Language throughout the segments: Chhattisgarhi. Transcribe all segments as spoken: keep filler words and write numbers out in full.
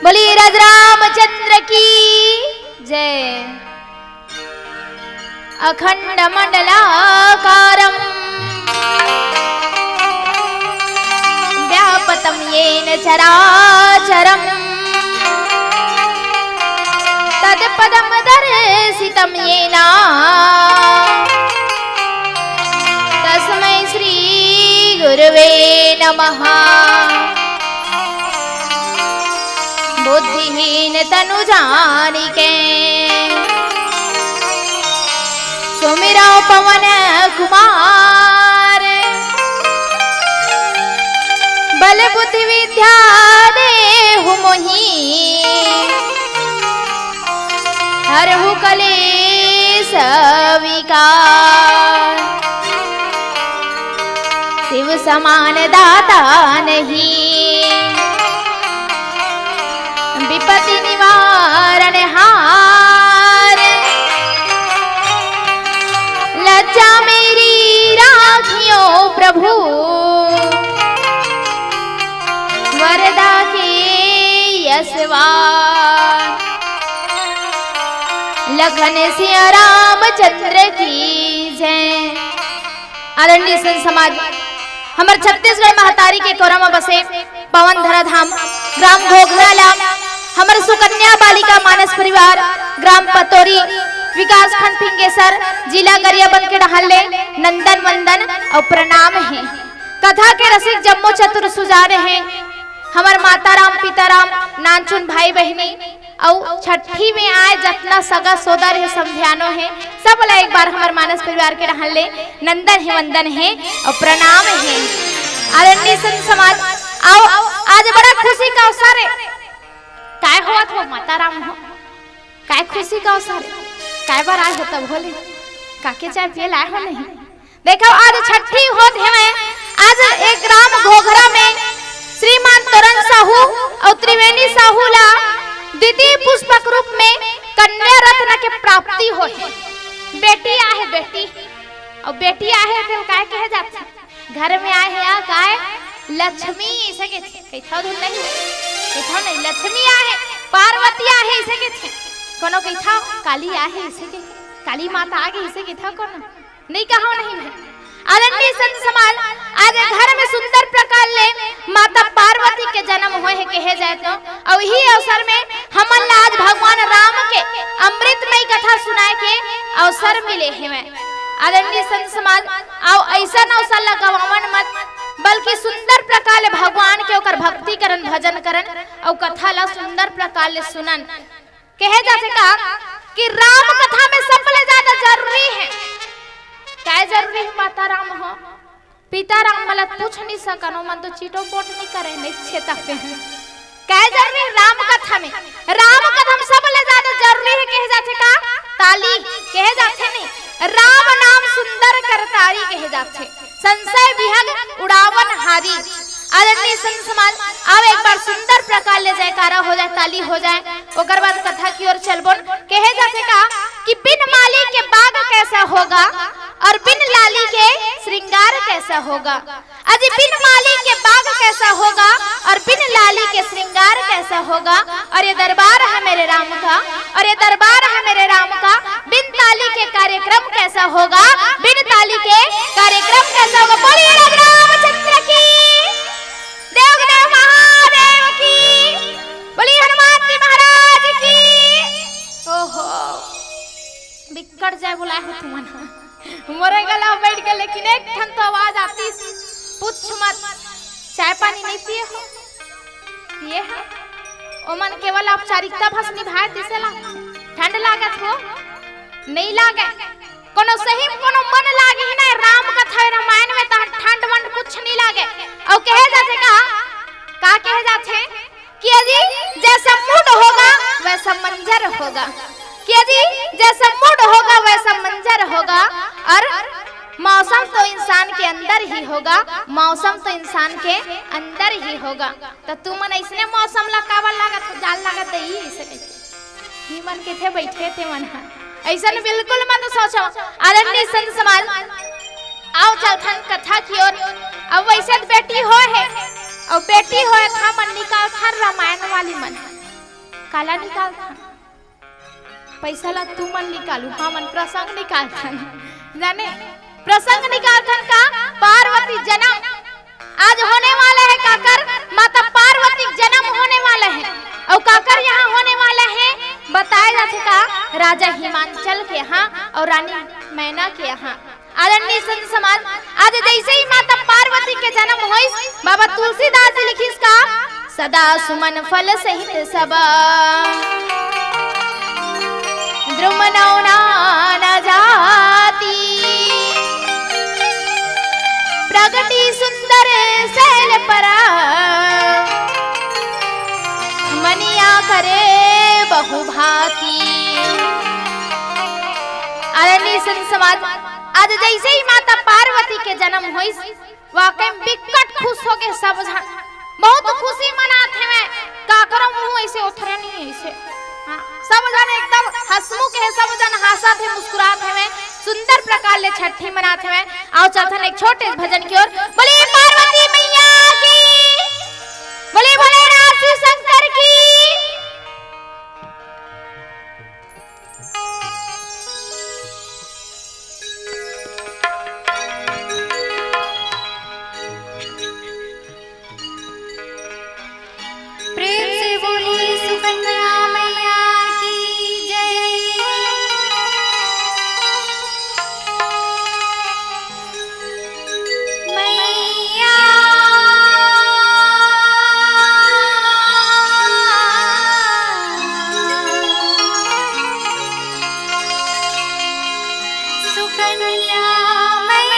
बोलिए राज रामचंद्र की जय। अखंडमंडलाकारं व्याप्तं येन चराचरं तत्पदं दर्शितं येन तस्मै श्री गुरुवे नमः। बुद्धिहीन तनु जानिके पवन कुमार। बल बुद्धि विद्या देहु मोहि, हरहु कलेश विकार। शिव समान दाता नहीं, विपत्ति निवारण हार। लज्जा मेरी राखियो प्रभु, वरदा के असवार। लखन सिया रामचंद्र की जय। आदरणीय संत समाज, हमर छत्तीसगढ़ महतारी के कोरा म बसे पवन धरा धाम, ग्राम घोघरा ला हमर सुकन्या बालिका मानस परिवार, ग्राम पतोरी, विकासखंड फिंगेसर, जिला गरियाबंद के डहान ले नंदन वंदन अउ प्रणाम हे। कथा के रसिक जम्मो चतुर सुजान हे, हमर माता राम, पिता राम, नानचुन भाई बहिनी, अउ छट्ठी में आए जतना सगा सोदर हे, समधियानो हे, सब ला एक बार हमर मानस परिवार के डहान ले नंदन हे, वंदन हे अउ प्रणाम हे। आदरणीय संत समाज, अउ आज बड़ा खुशी का अवसर हे। काय होवत हो माता राम हो? काय खुशी का अवसर हे? काय बर आए हो तब होले? काके चाय पिए लाए हो नहीं? देखव, आज छट्ठी होत हेवय। आज एक ग्राम घोघरा में श्रीमान तोरन साहू अउ त्रिवेणी साहू ला द्वितीय पुष्पक रूप में कन्या रत्न के प्राप्ति होय हे। बेटी आहे, बेटी। अउ बेटी आहे तेला काय कहे जाथे? घर में आए हे या काय? लक्ष्मी अइसे कहिथे। कहिथव धुन नहीं? कहिथव नहीं, लक्ष्मी आहे, पार्वती आहे अइसे कहिथे। कोनो कहिथव काली आहे अइसे कहिथे, काली माता आगे अइसे कहिथव कोनो? नहीं कहव नहीं मैं। आदरणीय संत समाज, आज घर में सुंदर प्रकार ले माता पार्वती के जन्म होय हे कहे जाए तो, अउ इही अवसर में हमन ला आज भगवान राम के अमृतमय कथा सुनाए के अवसर मिले हेवय। आदरणीय संत समाज, अउ अइसन अवसर ला गवावन मत, बल्कि सुंदर प्रकार ले भगवान के ओकर भक्ति करन, भजन करन, अउ कथा ला सुंदर प्रकार ले सुनन। कहे जाथे का कि राम कथा में सबले ज्यादा जरूरी हे। काय जरूरी हे माता राम हो? पिता राम मला पूछ नहीं सकन, ओमन तो चिटो पोट नहीं करे, नहीं छेता पे। काय जरूरी हे राम कथा में? राम कथा में सबले ज्यादा जरूरी हे कहे जाथे का? ताली। कहे जाथे नहीं, राम नाम सुंदर करतारी कहे जाथे। संशय विहग उड़ावन हारी। आदरणीय संत समाज, अब एक बार सुंदर प्रकार ले जयकारा हो जाए, ताली हो जाए, ओकर बाद कथा की ओर चलबोन। कहे जाथे का कि बिन माली के बाग कैसा होगा और बिन लाली के श्रृंगार कैसा होगा। अजी बिन माली के बाग कैसा होगा और बिन लाली के श्रृंगार कैसा होगा। और ये दरबार है मेरे राम का, और ये दरबार है मेरे राम का, बिन ताली के कार्यक्रम कैसा होगा, बिन ताली के कार्यक्रम कैसा होगा। बोलिए राम रामचंद्र की, देव देव महादेव की, बोलिए हनुमान जी महाराज की। ओहो, बिक्कट जय बोलाए हो तुमन। मोरे गला बैठ के, लेकिन एक ठन तो आवाज आतिस, पूछ मत। चाय पानी नहीं पिए हो? पिए हो? ओमन केवल औपचारिकता बस निभाए, तिसे ला ठंड लागत हो? नहीं लागे। कोनो सही में कोनो मन लागे ही ना, राम कथा रामायण में तो ठंड वंड कुछ नहीं लागे। अउ कहे जाथे का, का कहे जाथे? कि अजी जैसा मूड होगा वैसा मंजर होगा, कि अजी जैसा मूड होगा वैसा मंजर होगा, और मौसम तो इंसान के अंदर ही होगा, मौसम तो इंसान के अंदर ही होगा। तो तुमन अइसने मौसम ला काबर लागत हो, जाड़ लागत हे, अइसे कहिके। ही मन कथे बैठे ते मन ह। अइसन बिल्कुल मत सोचो। आदरणीय संत समाज, आओ चलथन कथा की ओर। अब वैसे तो बेटी होय हे, अउ बेटी होय त हमन निकालथन रामायण वाली मन। काला निकालथन? पैसा ला तुमन निकालू, हमन प्रसंग निकालथन। जाने, प्रसंग निकालथन का? पार्वती जनम। आज होने वाला हे काकर, माता पार्वती के जनम होने वाला हे। अउ काकर यहाँ होने वाला हे, बताए जाथे का राजा हिमांचल के यहाँ अउ रानी मैना के यहाँ। आदरणीय संत समाज, आज जैसे ही माता पार्वती के जनम होइस, बाबा तुलसीदास जी लिखिस का, सदा सुमन फल सहित सबा, द्रुम नौ नाना जाति। अरे नी संत समाज, आज जैसे ही माता पार्वती के जन्म होइस, वाकई में बिकट खुश हो गए सब झन। बहुत खुशी मनात हेवय। काकरो मुंह ऐसे ओथरे नहीं ऐसे। हाँ, सब झन एकदम हंसमुख हे, सब झन हंसत हे, मुस्कुरात हेवय, सुंदर प्रकार ले छठी मनात हेवय। आओ चलथन एक छोटे भजन की ओर। बोलिए पार्वती मैया की, बोलिए भोलेनाथ शिव शंकर की। प्रेम से बोलिए सुकन्या मैया की जय। मैया। सुकन्या मैया।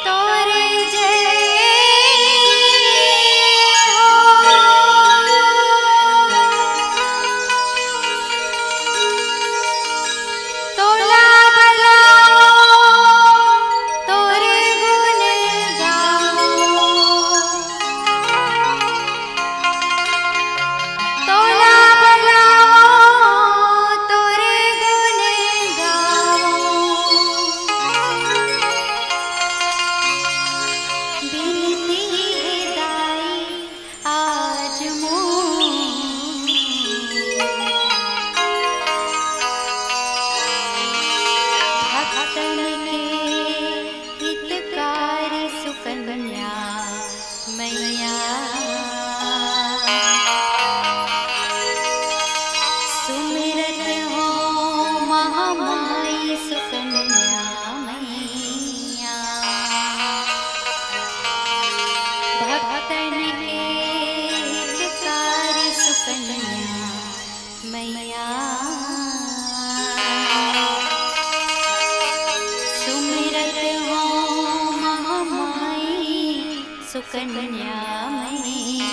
तोरे जय हो। तोला बलाओ, तोरे गुण गाओ। तोला बलाओ, तोरे गुण गाओ। बिनती हे दाई आज मोर भक्तन के हितकारी सुकन्या मैया। सुमिरत हो महामाई सुकन्या मैया। भक्तन के हितकारी सुकन्या मैया। सुमिरत हो महामाई सुकन्या मैया।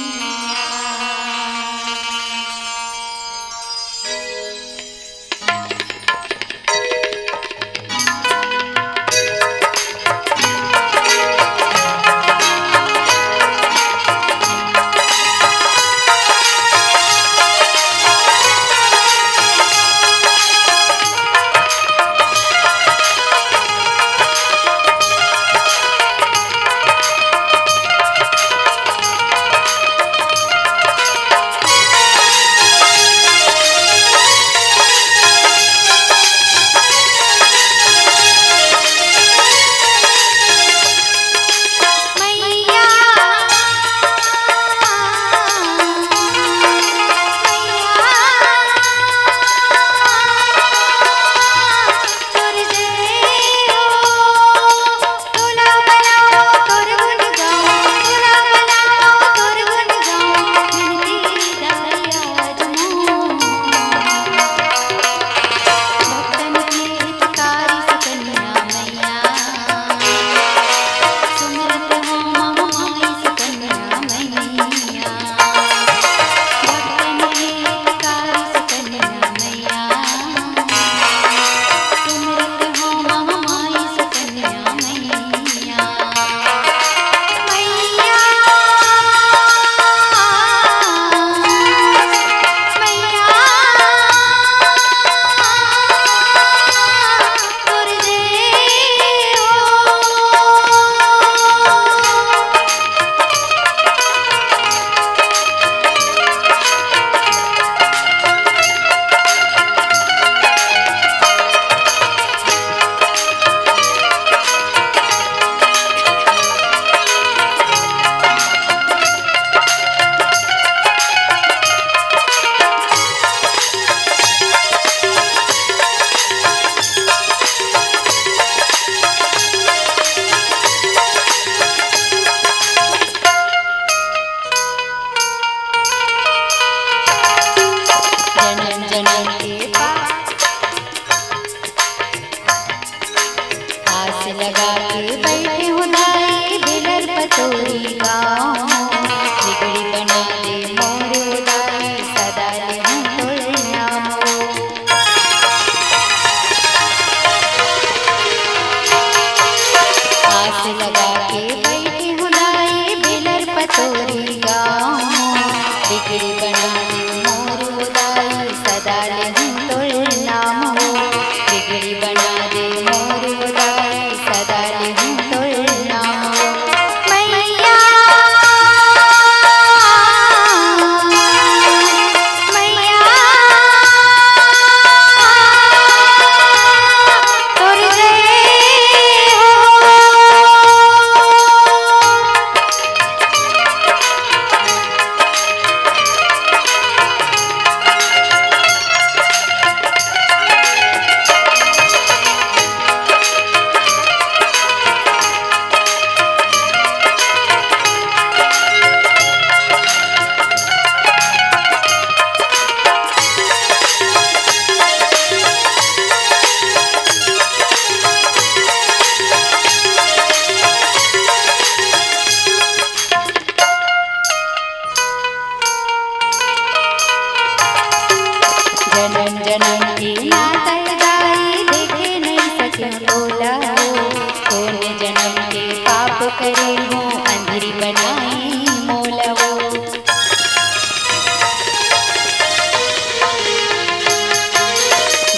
जनम जनम के नाता दाई देखे नइ सकेंव तोला हो। कोन जनम के पाप करे हों अंधरी बनाई मोला हो।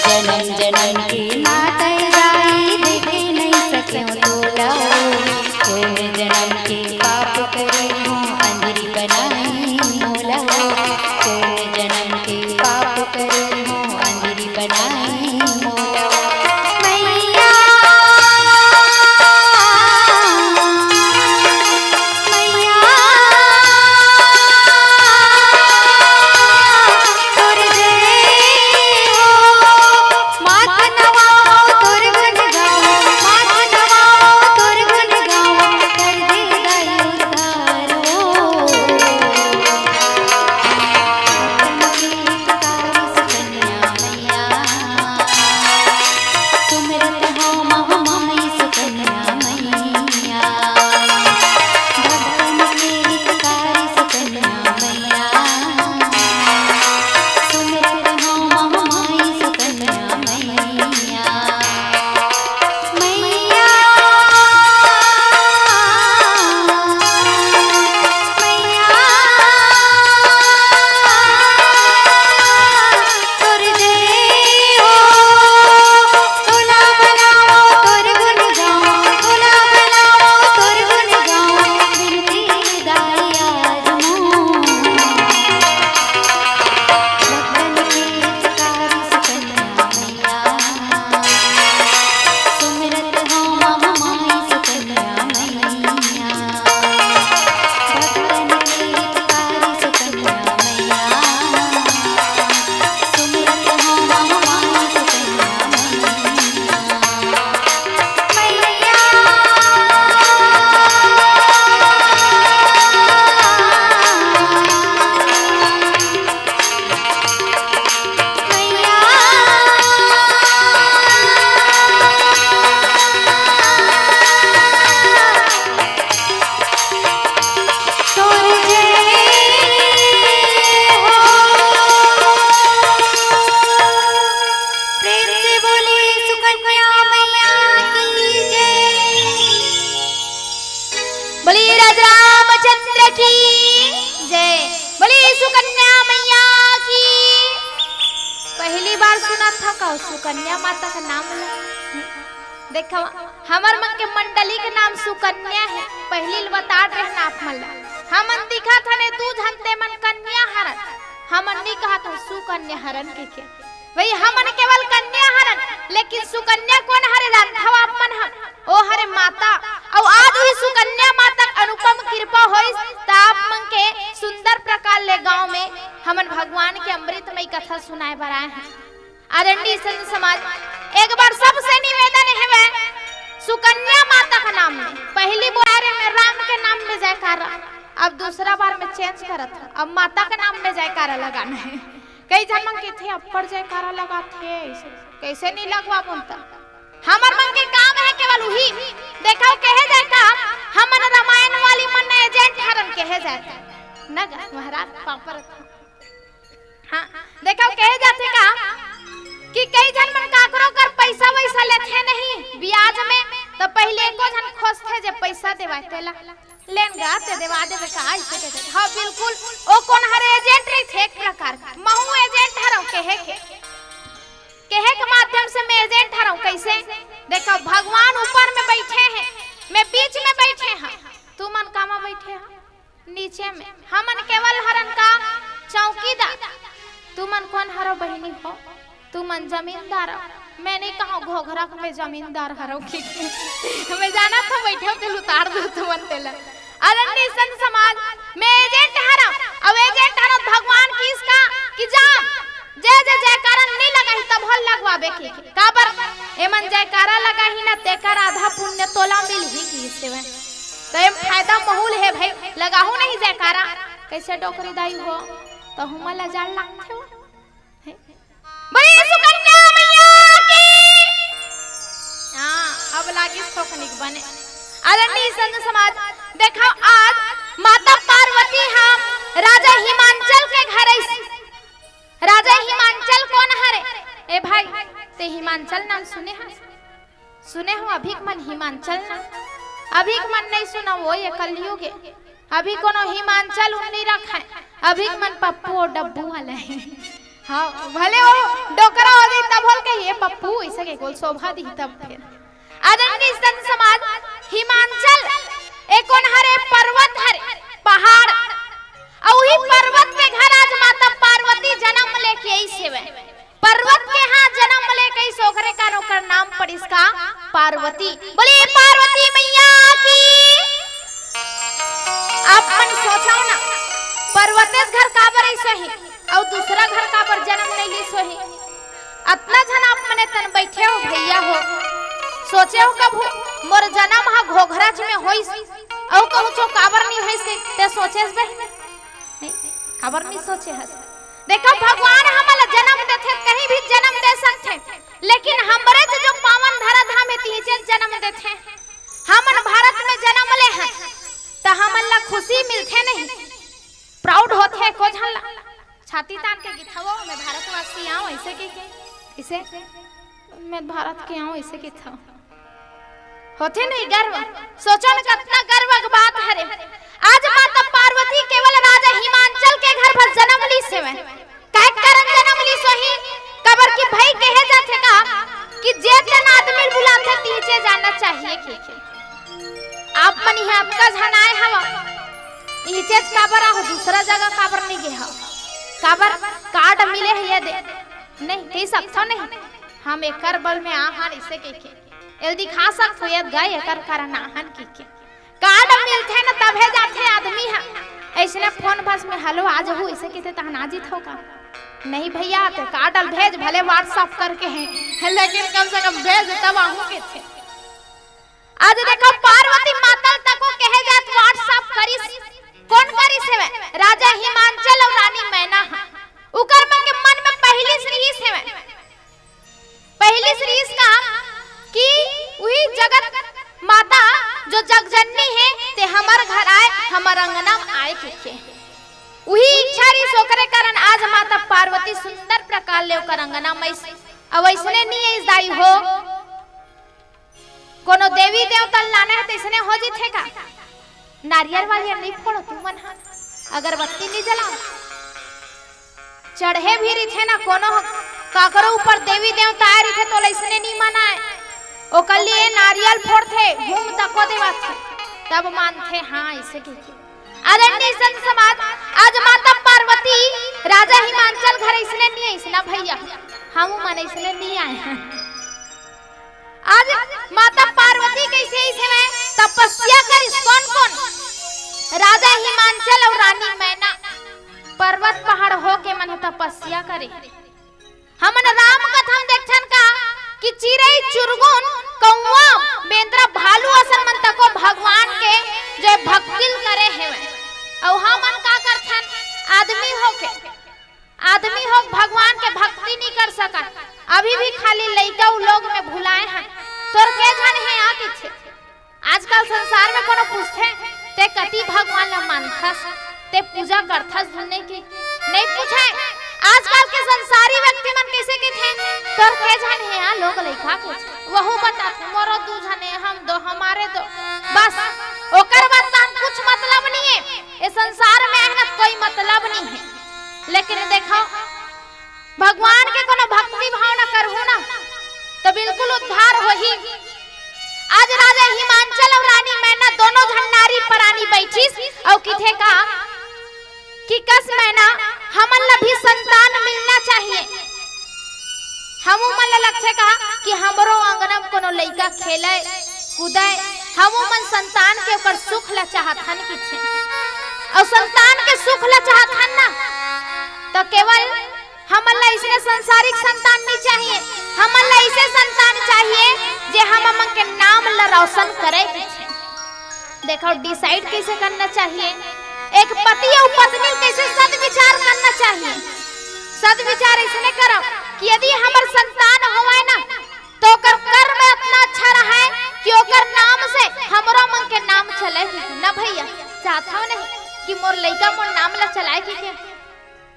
जनम जनम के नाता दाई देखे नइ सकेंव तोला हो। कोन जनम के पाप करे हों अंधरी बनाई मोला हो। कोन जनम के पाप करे हों अंधरी बनाई मोला हो। मैया, मैया, तोर जय हो। माथ नवाओ तोर गुण गाओ, माथ नवाओ तोर गुण गाओ, कर दे दाई उद्धार हो। सुमिरत हो महामाई सुकन्या मैया। भक्तन के हितकारी सुकन्या मैया। सुमिरत हो महामाई सुकन्या मैया। मैया, मैया, तोर जय हो। तोला बनाओ तोर गुण गाओ, तोला बनाओ तोर गुण गाओ, बिनती दाई आज मोर। भक्तन के हितकारी सुकन्या मैया। सुमिरत हो महामाई सुकन्या मैया। भक्तन के हितकारी सुकन्या मैया। सुमिरत हो महामाई सुकन्या मैया। मैया। मैया। तोर जय हो। प्रेम से बोलिए सुकन्या मैया की जय। बोलिए राज रामचंद्र की जय। बोलिए सुकन्या मैया की। पहली बार सुनत हव का सुकन्या माता का नाम ला? देखव, हमर मन के मंडली के नाम सुकन्या हे। पहली ल बता रहे ना आप मन ला। हमन दिखत हन ए दू झन, ते मन कन्या हरन। हमन नी कहत हन सुकन्या हरन कहिके। वही हमन केवल कन्या हरन, लेकिन सुकन्या कोन हरे जानथव आप मन? हम ओ हरे माता। अउ आज उही सुकन्या माता के अनुपम कृपा होइस, त आप मन के सुंदर प्रकार ले गांव में हमन भगवान के अमृतमय कथा सुनाए बर आए हन। आदरणीय संत समाज, एक बार सबसे निवेदन हेवय, सुकन्या माता के नाम में, पहली बार में राम के नाम में जयकारा, अब दूसरा बार में change करत हन, अब माता के नाम में जयकारा लगाना हे। कई झन मन कहिथे, "अब्बड़ जयकारा लगाथे, अइसे कइसे नी लगवाबोन त?" हमर मन के काम हे केवल उही। देखव, कहे जाय त हमन रामायण वाली मन agent हरन, कहे जाय त। न गा, महाराज, पापड़ था। हाँ, देखव, कहे जाथे का कि कई झन मन काकरो कर पइसा वइसा लेथे नहीं बियाज में, त पहिले एको झन खोजथे जे पइसा देवाय तेला। लेन गा, ते देवा देबे का, अइसे कहिथे। हाँ, बिल्कुल, ओ कोन हरे, agent रहिथे एक प्रकार के। महूँ agent हरव कहे के, कहे के माध्यम से मैं agent हरव। कइसे? देखव, भगवान ऊपर में बइठे हे, मैं बीच में बइठे हंव, तुमन कामा बइठे हव? नीचे में। हमन केवल हरन का चौकीदार। तुमन कोन हरव बहिनी हो? तुमन जमींदार हव। मैं नी कहंव घोघरा के मैं जमींदार हरव कहिके। मैं जानत हंव बइठे हव, तेला उतार दव तुमन तेला। आदरणीय संत समाज, मैं agent हरव, अउ agent हरव त भगवान कहिस का कि जा, जे जे जयकारा नी लगाही तभो ल लगवाबे कहिके। काबर? एमन जयकारा लगाही ना, तेकर आधा पुण्य तोला मिलही कहिस हवय। त एम फायदा महूं ल हे भई, लगाहू नहीं जयकारा। कइसे डोकरी दाई हो? त हुमा ला जान लागथे वो। बोलिए सुकन्या मैया की। हाँ, अब लागिस थोकनिक बने। आदरणीय संत समाज, देखव, आज माता पार्वती ह राजा हिमांचल के घर आइस। राजा हिमांचल चल, कोन हरे? ए भाई, ते हिमांचल नाम सुने हस? सुने हो अभी के मन हिमांचल ना? अभी के मन नहीं सुना, वो ये कलयुग है। अभी कोनो हिमांचल उन्नी रखा है, अभी के मन पप्पू और डब्बू वाले हैं। हाँ, भले वो डोकरा हो जाई तब होल के ये पप्पू ऐसे के गोल शोभा दी तब फिर। आदरणीय संत समाज, हिमांचल एक कोन हरे? पर्वत हरे, पहाड़। अउ उही पर्वत के घर आज माता पार्वती जन्म लेके आई सेवे। पर्वत के हाँ जन्म लेके आई, सोखरे का ओकर नाम पड़िस का पार्वती। बोलिए पार्वती मैया की। आप मन सोचो ना, पर्वतेश घर काबर ऐसे ही, अउ दूसरा घर काबर जन्म नहीं ली सोही? अतना झन आप मने तन बैठे हो भैया हो, सोचे हो कभू मोर जन्म हा घोघराच में होइस, अउ कहूँ चो काबर नहीं होइस के ते सोचेस बहिनी? नहीं, काबर नहीं सोचे हस? देखो भगवान हमन ला जन्म देथे, कहीं भी जन्म दे सकथे, लेकिन हमरे जो पावन धरा धाम हे तिहिचे जन्म देथे। हमन भारत में जन्म ले हन, त हमन ला खुशी मिलथे नहीं, proud होथे को झन ला। छाती तान के किथवो, मैं भारतवासी आऊं, ऐसे के, के, इसे, मैं भारत के आऊं, ऐसे किथव। होथे नहीं गर्व? सोचो न कितना गर्व के बात हरे। आज माता पार्वती केवल राजा हिमांचल के घर भर जन्म ली सेवे। काय कारण जन्म ली सोही? काबर कि भाई कहे जाथे का कि जे जन आदमी बुलाथे तीचे जाना चाहिए के, के। आप मन यहाँ आपका झन आए हवा, इहिचेच काबर आहो, दूसरा जगह काबर नहीं गे हव? काबर कार्ड मिले हे ये दे? नहीं, कही सकथो नहीं, हम एकर बल में आ हन इसे कहिके। एल दिखा सकथो ये गए एकर कारण आ हन कहिके। कार्ड मिलथे न तभे जाथे आदमी ह। ऐसने फोन बस में हेलो आ जहू इसे कहिथे तहन आ जीथो का? नहीं भैया, ते कार्ड ल भेज भले WhatsApp करके है, लेकिन कम से कम भेज तब आहू कहिथे। आज देखो पार्वती माता ल तको कहे जात WhatsApp करिस, कोन करिस हेवय? राजा हिमांचल अउ रानी मैना ह। उकर मन के मन में पहिली से रिहिस हेवय, पहिली से रिहिस का कि उही जगत माता जो जगजननी हे ते हमर घर आए, हमर अंगना में आए कहिके। उही इच्छा रिहिस, ओकरे कारण आज माता पार्वती सुंदर प्रकार ले ओकर अंगना में आइस। अउ अइसने नी आइस दाई हो, कोनो देवी देवता ल लाना हे तइसने हो जथे का? नारियल वारियल नहीं फोड़ो तुमन ह, अगरबत्ती नहीं जलाओ। चढ़े भी रिथे ना कोनो ह, काकरो ऊपर देवी देवता आए रिथे तो अइसने नहीं मनाए। ओकर लिए नारियल फोड़थे, घूम तको देवाथे, तब मानथे हाँ अइसे कहिके। आदरणीय संत समाज, आज माता पार्वती राजा हिमांचल घर अइसने नहीं अइसना भैया, हम मन अइसने नहीं आए हैं। आज माता पार्वती कइसे अइसे में तपस्या करिस, कोन कोन? राजा हिमांचल अउ रानी मैना पर्वत पहाड़ होके मन तपस्या करे। हमन राम कथा में देखथन का कि चिरई चुरगुन कौवा बेंदरा भालू असन मन तको भगवान के जो भक्ति ल करे हेवय। अउ हमन का करथन? आदमी होके, आदमी हो भगवान के भक्ति नहीं कर सकन। अभी भी खाली लइका उ लोग में भुलाए हन। तोर के झन हे आ किथे? आजकल संसार में कोनो पूछथे, "ते कति भगवान ला मानथस, ते पूजा करथस धुन नहीं की?" नहीं पूछे। आजकल के संसारी व्यक्ति मन कइसे कहिथे, "तोर के झन हे आ लोग लइका के?" वहू बताथे, "मोरो दू झन हे, हम दो, हमारे दो।" बस, ओकर बाद तहन कुछ मतलब नहीं है। ए संसार में आए ना कोई मतलब नहीं है। लेकिन देखो, भगवान के कोनो भक्ति भावना करहू ना, तो बिल्कुल उद्धार होही। आज राजा हिमांचल अउ रानी मैना दोनों झन नारी परानी बैठिस अउ किथे का कि कस मैना, हमन ला भी संतान मिलना चाहिए। हमू मन ला लगथे का कि हमरो अंगना में कोनो लइका खेलय, कूदय, हमू मन संतान के ओकर सुख ला चाहत हन किथे। अउ संतान के सुख ला चाहत हन ना, तो केवल हमन ला अइसने संसारिक संतान नहीं चाहिए, हमन ला अइसे संतान चाहिए जे हमन के नाम ला रोशन करे। देखो, decide कइसे करना चाहिए, एक पति अउ पत्नी कइसे सदविचार करना चाहिए। सदविचार अइसने करव कि यदि हमर संतान होवय ना, तो ओकर कर्म अतना अच्छा रहय कि ओकर नाम से हमरो मन के नाम चले ना भैया। चाहत हव नहीं कि मोर लइका मोर नाम ला चलाए कहिके?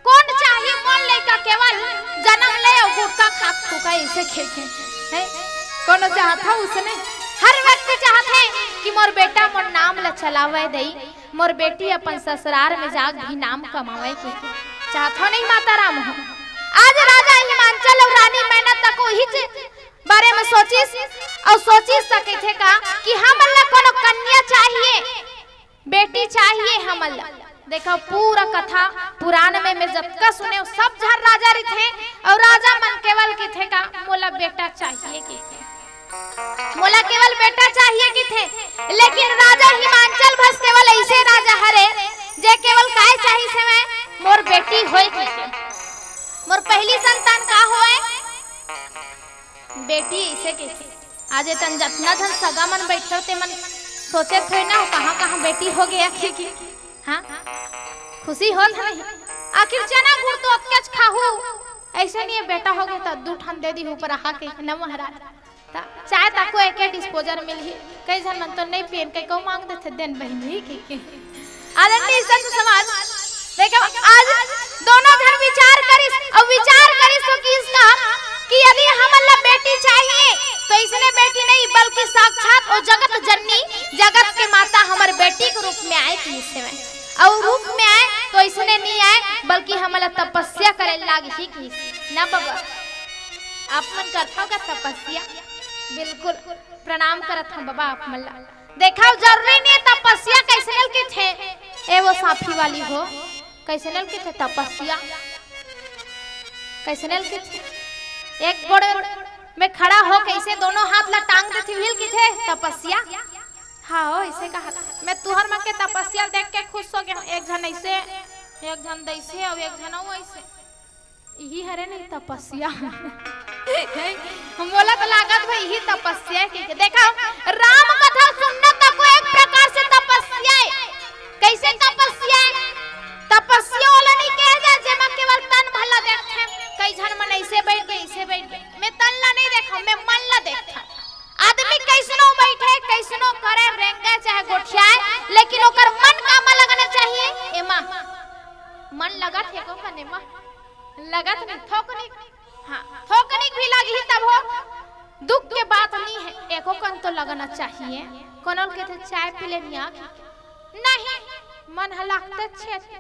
कोन चाही मोर लइका केवल जनम ले अउ गुटखा खात थूका अइसे खेखे। हे, कोनो चाहत हे उसने? हर व्यक्ति चाहत हे कि मोर बेटा मोर नाम ल चलावय दई, मोर बेटी अपन ससुरार में जाके भी नाम कमावय कहिके। चाहत हो नहीं माता राम हो? आज राजा हिमांचल अउ रानी मैना तको इही बारे में सोचिस अउ सोचिस सके थे का कि हमन ला कोनो कन्या चाहिए, बेटी चाहिए हमन ला। देखो, पूरा कथा पुराण में मैं जतका सुने, सब झन राजा रहिथे अउ राजा मन केवल कहिथे का, "मोला बेटा चाहिए," कहिथे, "मोला केवल बेटा चाहिए," कहिथे। लेकिन राजा हिमांचल भस केवल अइसे राजा हरे, जे केवल काय चाहिस हवय, "मोर बेटी होय," कहिथे, "मोर पहली संतान का होय?" बेटी अइसे कहिथे। आज ए तन जतना झन सगा मन बइठे हो, ते मन सोचे थोड़ी ना हो, कहाँ-कहाँ बेटी हो गया, के, के। हाँ? खुशी होत हे नहीं? आखिर चना गुड़ तो अतकेच खाहू। अइसे नहीं हे, बेटा हो गया त दू ठन दे दिहू पर आहा के, न महाराज। त चाय तको एके disposal मिलही। कई झन मन तो नहीं पियन, कई को मांग देथे, "देन बहिनी," के, के। आदरणीय संत समाज, देखो, आज दोनों झन विचार करिस, अउ विचार करिस तो किहिस का कि यदि हमन ला बेटी चाहिए, तो अइसने बेटी नहीं, बल्कि साक्षात ओ जगत जननी, जगत के माता हमर बेटी के रूप में आए किहिस हवय। अउ रूप में आए तो अइसने नहीं आए, बल्कि हमन ला तपस्या करे लागही किहिस। ना बाबा, आप मन करथव का तपस्या? बिल्कुल, प्रणाम करत हंव बाबा आप मन ला। देखव, जरूरी नहीं हे तपस्या कइसने ल कहिथे। ए वो साफी वाली हो, कइसने ल कहिथे तपस्या? कइसने ल कहिथे? एक गोड़ में खड़ा हो, कइसे दोनों हाथ ला टांग देथे, उही ल कहिथे तपस्या। हाँ हो, अइसे कहा। मैं तुहर मन के तपस्या देख के खुश हो गया हूँ। एक झन अइसे, एक झन दइसे, अउ एक झन अउ अइसे। इही हरे नहीं तपस्या। मोला तो लागत भाई इही तपस्या हे कहिके। देखव, राम कथा सुनना तको एक प्रकार से तपस्या हे। कइसे तपस्या हे? तपस्या ओला नहीं कहे जाय, जेमा केवल तन भर ला देखथे। कई झन मन अइसे बइठ गे, अइसे बइठ गे। मैं तन ला नहीं देखंव, मैं मन ला देखथंव। आदमी कइसनो बइठे, कइसनो करे, रेंगे चाहे गोठियाए, लेकिन ओकर मन कामा लगना चाहिए? एमा। मन लगत हे एको कन एमा? लगत नहीं, थोकनिक, हाँ, थोकनिक भी लगही तभो दुख के बात नहीं हे, एको कन तो लगना चाहिए। कोनो ल कहिथे चाय पी ले निया के, नहीं, मन ह लागतेच हे,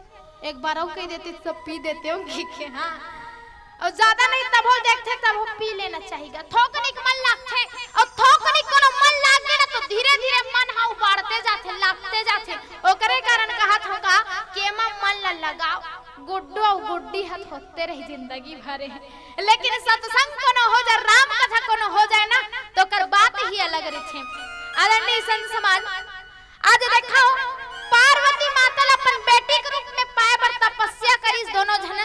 एक बार अउ कहि देते, सब पी देते हों कहिके, हाँ। अउ ज्यादा नहीं तभो देखथे, तभो पी लेना चाहिए। थोकनिक मन लागथे, अउ थोकनिक कोनो मन लाग गे ना, तो धीरे-धीरे मन ह उबाड़ते जाथे, लागते जाथे। ओकरे कारण कहत हंव का कि एमा मन ल लगाव। गुड्डू अउ गुड्डी ह तो होते रही जिंदगी भर हे। लेकिन सत्संग कोनो हो जाय, राम कथा कोनो हो जाय ना, तो ओकर बात ही अलग रहिथे। आदरणीय संत समाज, आज देखव, पार्वती माता ल अपन बेटी के रूप में पाए बर तपस्या करिस दोनों झन।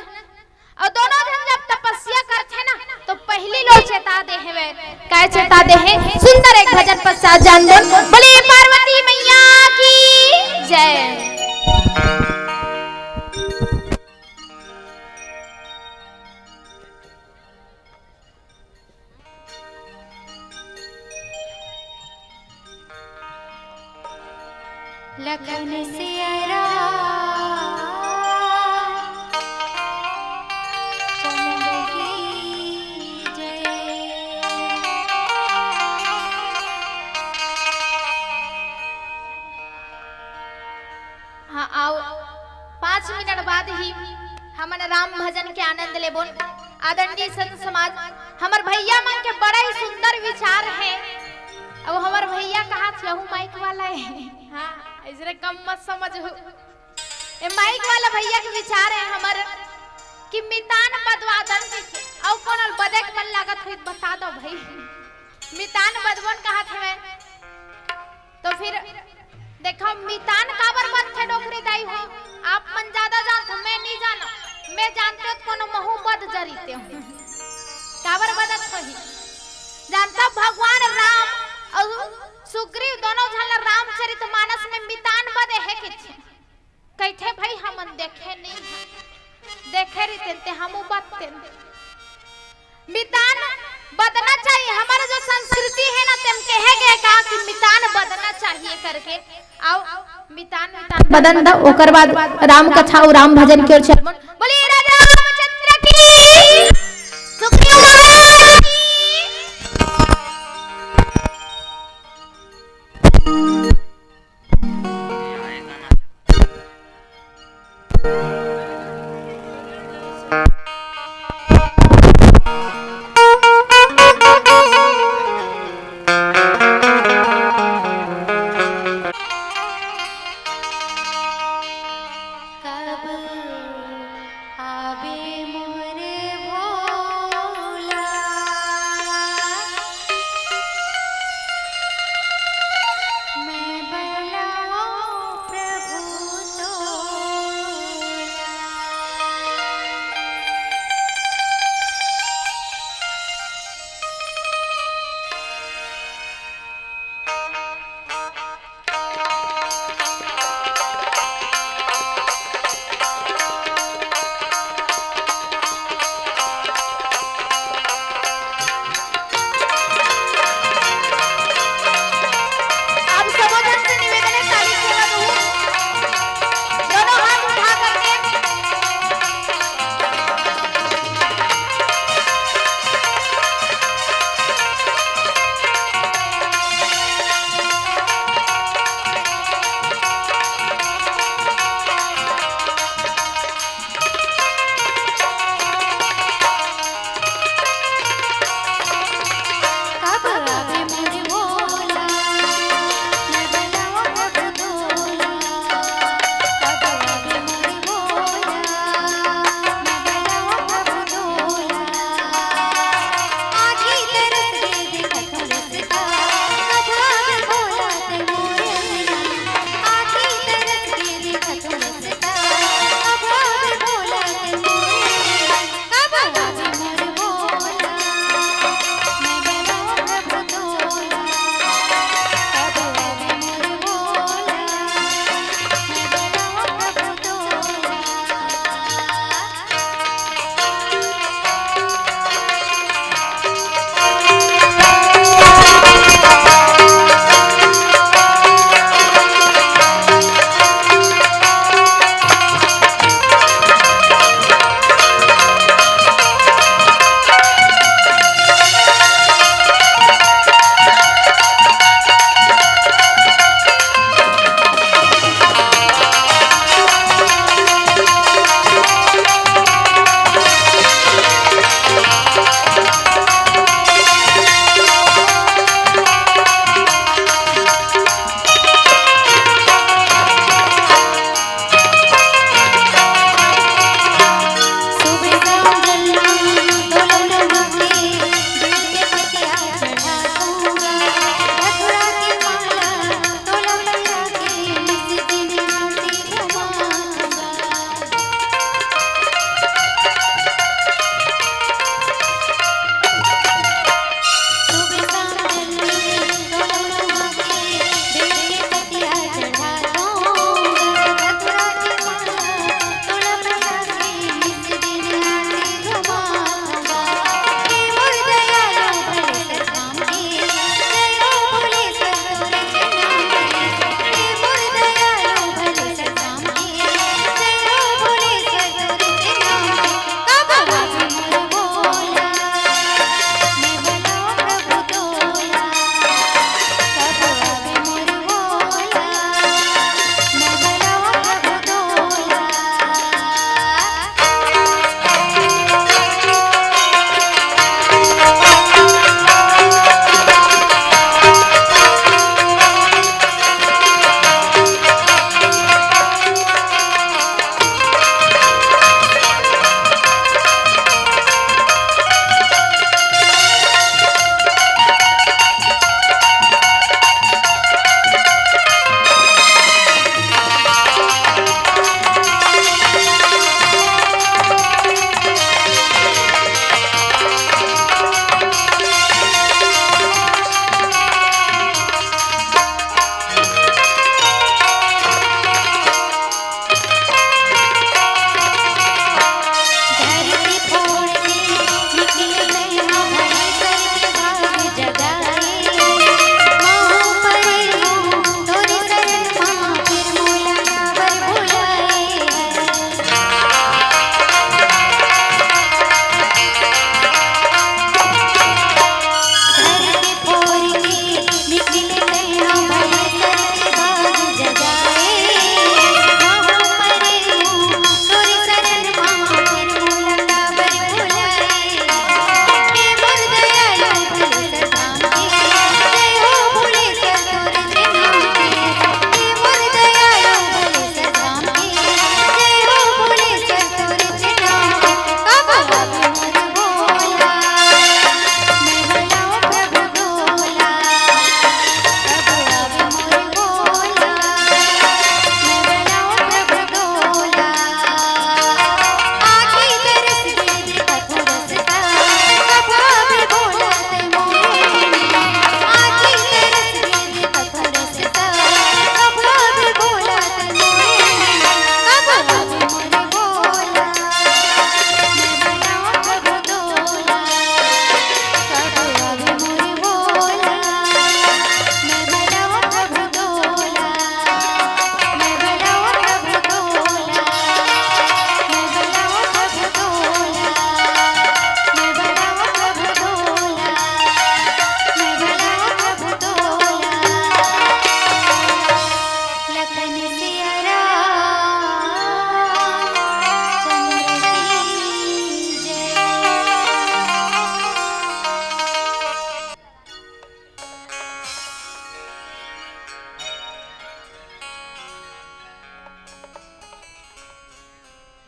अउ दोनों झन जब तपस्या करथे ना, तो पहिली लोग चेता दे हवय। काय चेता दे हे? सुंदर एक भजन पश्चात जान दो। बोलिए पार्वती मैया की जय। लखन सिया राम चंद्र की जय। हाँ, आओ, पाँच मिनट बाद ही हमन राम भजन के आनंद लेबोन। आदरणीय संत समाज, हमर भैया मन के बड़ा ही सुंदर विचार हे। अब हमर भैया कहाथे, यहू माइक वाला हे। हाँ, अइसने कम मत समझहू। ए माइक वाला भैया के विचार हे हमर कि मितान बदवा दन कहिके। अउ कोनो ल बदे के मन लागत होही त बता दव भई। मितान बदबोन कहाथे मैं। तो फिर देखव, मितान काबर बदथे डोकरी दाई हो? आप मन ज्यादा जानथव, मैं नहीं जानंव। मैं जानतेंव त कोनो महूँ बद जरितेंव। काबर बदत होही? जानथव, भगवान राम अउ सुग्रीव दोनों झन ला रामचरित मानस में मितान बदे हे कहिथे। कहिथे, "भई, हमन देखे नहीं हन। देखे रहितेन ते हमू बदतेन।" मितान बदना चाहिए। हमर जो संस्कृति हे ना, तेम कहे गे का कि मितान बदना चाहिए करके। अउ मितान, मितान बदन दा, ओकर बाद राम कथा अउ राम भजन के ओर चलबोन। बोलिए राजा आबे मोरे भोला, मैं बलाओ प्रभु तोला।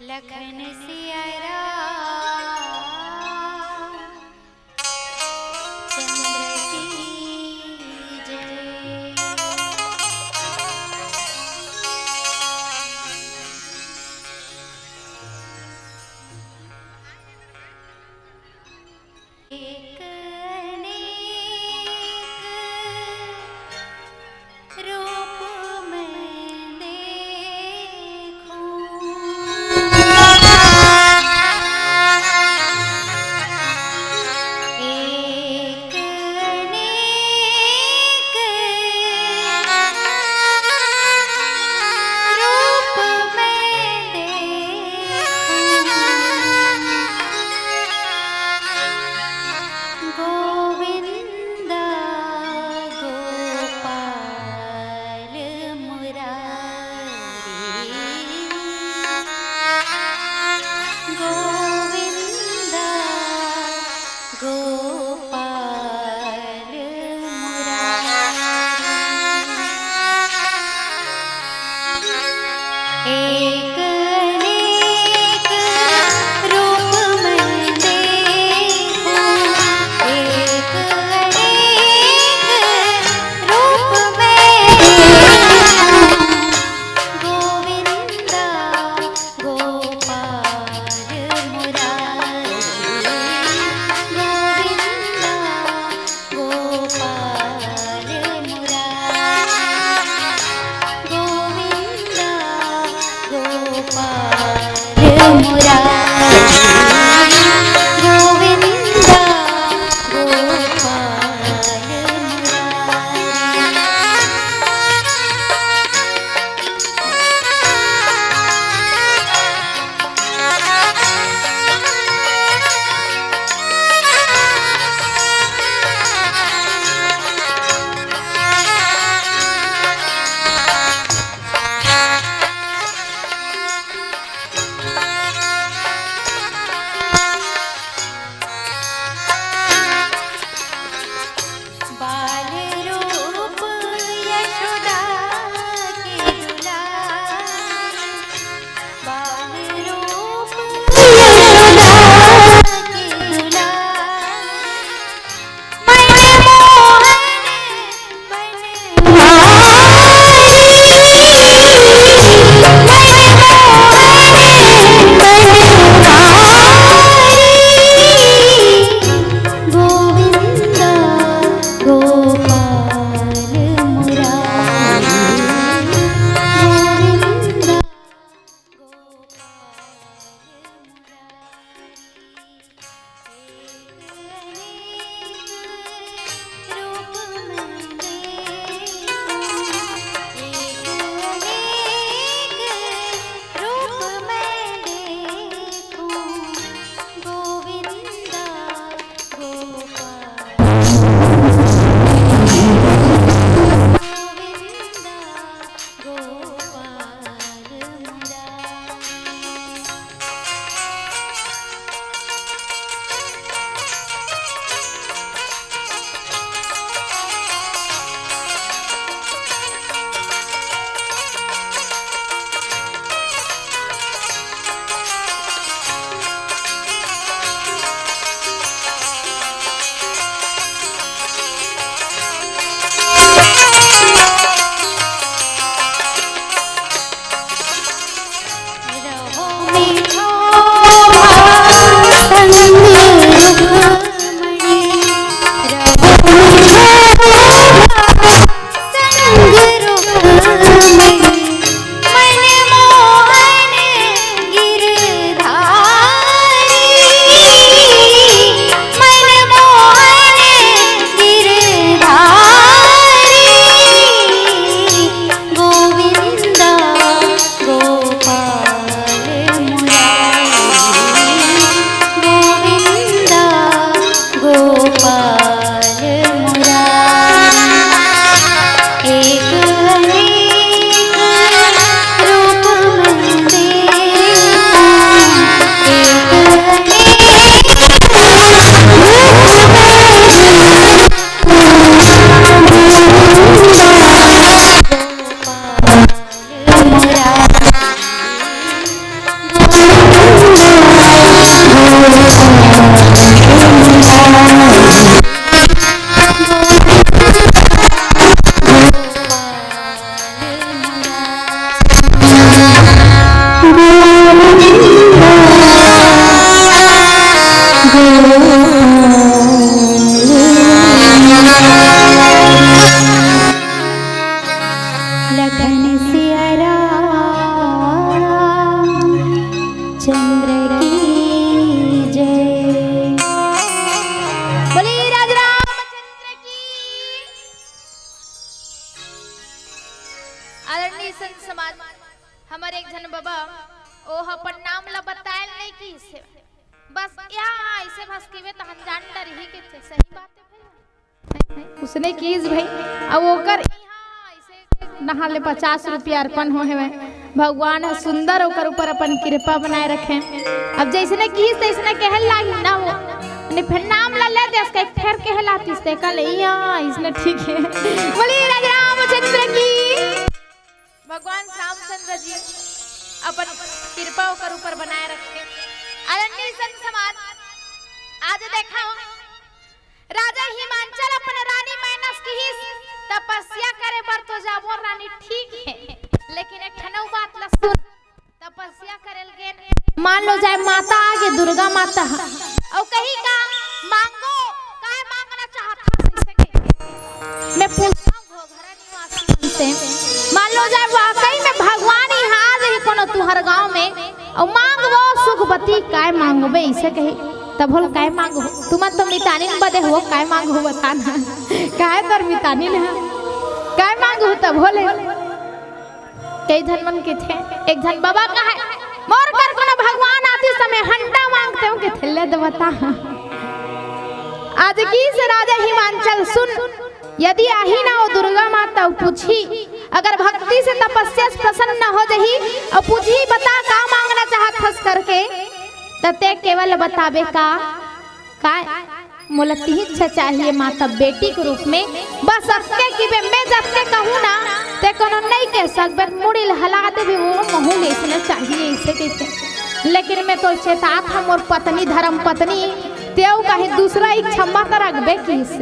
लखन सिया राम चंद्र की जय। एक अनेक रूप मैं देखूं। चंद्र की जय। बोलिए राज रामचंद्र की। आदरणीय संत समाज, हमर एक झन बबा, ओ ह अपन नाम ला बतायल नहीं किहिस हे। बस यहाँ ऐसे भसकीबे त हम जान डरही के थे। सही बात है भैया। उसने किहिस भाई, अब ओकर इहाँ ऐसे नहा ले पचास रुपया अर्पण हो हेवय। भगवान ह सुंदर ओकर ऊपर अपन कृपा बनाए रखे। अब जैसने किहिस तैसने कहे लागी ना वो। ने फिर नाम ला ले देस, कहीं फेर कहे लातिस ते कल इहाँ इसने ठीक है। बोलिए राजा रामचंद्र की। भगवान रामचंद्र जी अपन कृपा ओकर ऊपर बनाए रखे। आदरणीय संत समाज, आज देखा राजा हिमांचल अपन रानी मैना से किहिस, "तपस्या करे बर तो जाबो रानी, ठीक है, लेकिन एक ठन अउ बात ला सुन।" तपस्या करे ल गेन, मान लो जाए माता आगे, दुर्गा माता ह, अउ कही का मांगो, काय मांगना चाहत हस, ऐसे कही। मैं पूछता हूँ घोघरा निवासी मन से, मान लो जाए वाकई में भगवान इहाँ आ जाही कोनो तुहर गांव में, अउ मांगबो सुखवती, काय मांगबे, ऐसे कही। तब होल काय मांगहू? तुमन तो मितानिन बदे हो, काय मांगहू बता ना। काय तोर मितानिन ह? काय मांगहू तब होले? कई झन मन कथे, एक झन बबा कहे, "मोर कर कोनो भगवान आतिस त मैं हंडा मांगतेंव," कथे, "ले दे बता।" आज किहिस राजा हिमांचल सुन, यदि आही ना ओ दुर्गा माता अउ पूछही, अगर भक्ति से तपस्या से प्रसन्न हो जही अउ पूछही, "बता का मांगना चाहत हस?" करके, त ते केवल बताबे का, काय? मोला तिही इच्छा चाहिए माता बेटी के रूप में, बस अतके कि बे मैं जतके कहूँ ना, ते कोनो नहीं कह सकबे, मुड़ी ल हला देबे, वो महू ले इसने चाहिए, ऐसे कहते। लेकिन मैं तो चेतात हूँ, मोर पत्नी, धर्म पत्नी, तेऊ कहीं दूसरा इच्छा मत रखबे किहिस।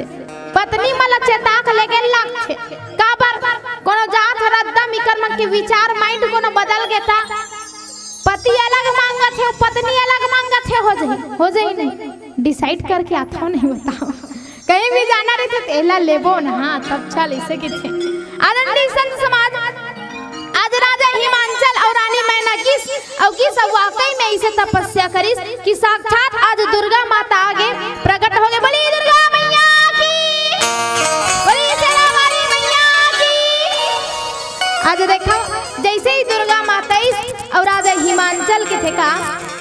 पत्नी मला चेता के लेके लागथे। काबर? कोनो जात रद्दा मिकर मन के विचार, mind कोनो बदल गे ता। पति अलग मांगत हे, पत्नी अलग मांगत हे, हो जाही, हो जाही नहीं। Decide करके आथव नहीं बताओ। कहीं भी जाना रहिथे त एला लेबो ना, हाँ, तब चल, ऐसे कथे। आदरणीय संत समाज, आज राजा हिमांचल अउ रानी मैना गिस, अउ गिस अउ वाकई में ऐसे तपस्या करिस कि साक्षात आज दुर्गा माता आगे प्रकट हो गे। बोली दुर्गा मैया की, बोली शेरावाली मैया की। आज देखो, जैसे ही दुर्गा माता इस अउ राजा हिमांचल कथे का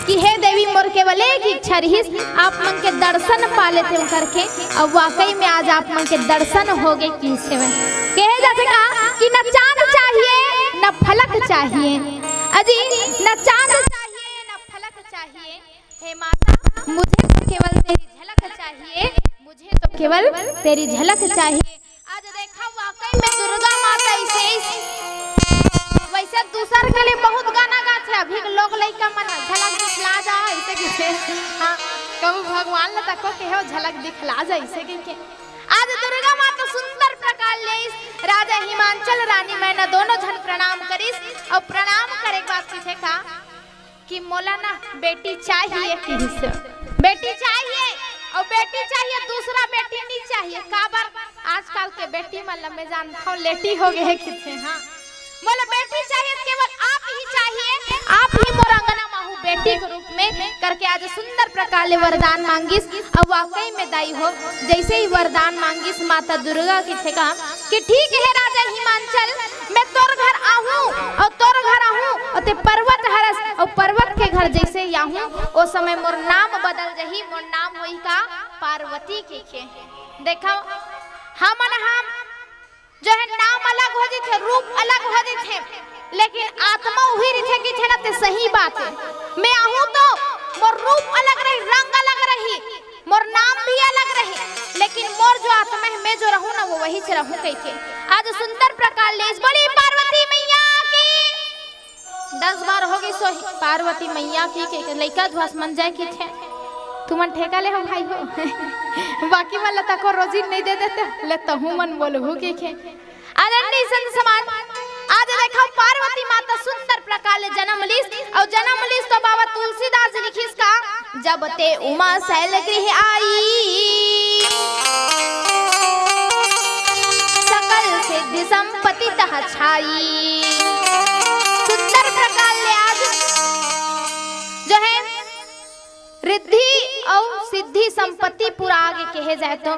कि हे देवी, मोर केवल एक इच्छा रहिस, आप मन के दर्शन पा लेतेंव करके, अउ वाकई में आज आप मन के दर्शन हो गे किहिस हेवय। कहे जाथे का कि न चांद चाहिए, न फलक चाहिए। अजी, न चांद चाहिए, न फलक चाहिए। हे माता, मुझे तो केवल तेरी झलक चाहिए, मुझे तो केवल तेरी झलक चाहिए। आज देखा, वाकई में दुर्गा माता ऐसे ही, वैसे दूसर के लिए बहुत गाना गाथे। अभी के लोग लइका मन झलक दिखला जा, ऐसे कथे। हाँ, कहूँ भगवान ला तको कहे हो, झलक दिखला जा, ऐसे कहिके। आज दुर्गा माता सुंदर प्रकार ले इस राजा हिमांचल, रानी मैना दोनों झन प्रणाम करिस, अउ प्रणाम करे के बाद कथे का कि मोला ना बेटी चाहिए किहिस। बेटी चाहिए, अउ बेटी चाहिए, दूसरा बेटी नहीं चाहिए। काबर? आजकल के बेटी मन ला मैं जानथव, लेटी हो गे हे किथे। हाँ, मोला बेटी चाहिए, केवल आप ही चाहिए, आप ही मोर अंगना मा आहू बेटी के रूप में करके आज सुंदर प्रकार ले वरदान मांगिस। अउ वाकई में दाई हो, जैसे ही वरदान मांगिस, माता दुर्गा कथे का कि ठीक है राजा हिमांचल, मैं तोर घर आहूँ अउ तोर घर आहूँ, अउ ते पर्वत हरस अउ पर्वत के घर जैसे ही आहूँ, ओ समय मोर नाम बदल जही, मोर नाम होही का पार्वती कहिके। देखो, हमन हम जो है नाम अलग हो जथे, रूप अलग हो जथे, लेकिन आत्मा उही रहिथे कथे ना, ते सही बात है। मैं आहूँ तो मोर रूप अलग रही, रंग अलग रही, मोर नाम भी अलग रही, लेकिन मोर जो आत्मा है, मैं जो रहूँ ना, वो वही से रहूँ कहिके। आज सुंदर प्रकार ले इस बोली पार्वती मैया की। दस बार हो गई सो पार्वती मैया की के लइका धुआस मन जाए कथे। तुमन ठेका ले हो भाई हो। बाकी मन ला तको रोजी नहीं दे देते, ले तहू मन बोलहू कहिके। आदरणीय संत समाज, आज देखो पार्वती माता सुंदर प्रकार ले जन्म लिस, अउ जन्म लिस तो बाबा तुलसीदास जी लिखिस का, "जब ते उमा शैल गृह आई, सकल सिद्धि संपत्ति तह छाई।" सुंदर प्रकार ले आज जो रिद्धि अउ सिद्धि संपत्ति पूरा आगे कहे जाए तो।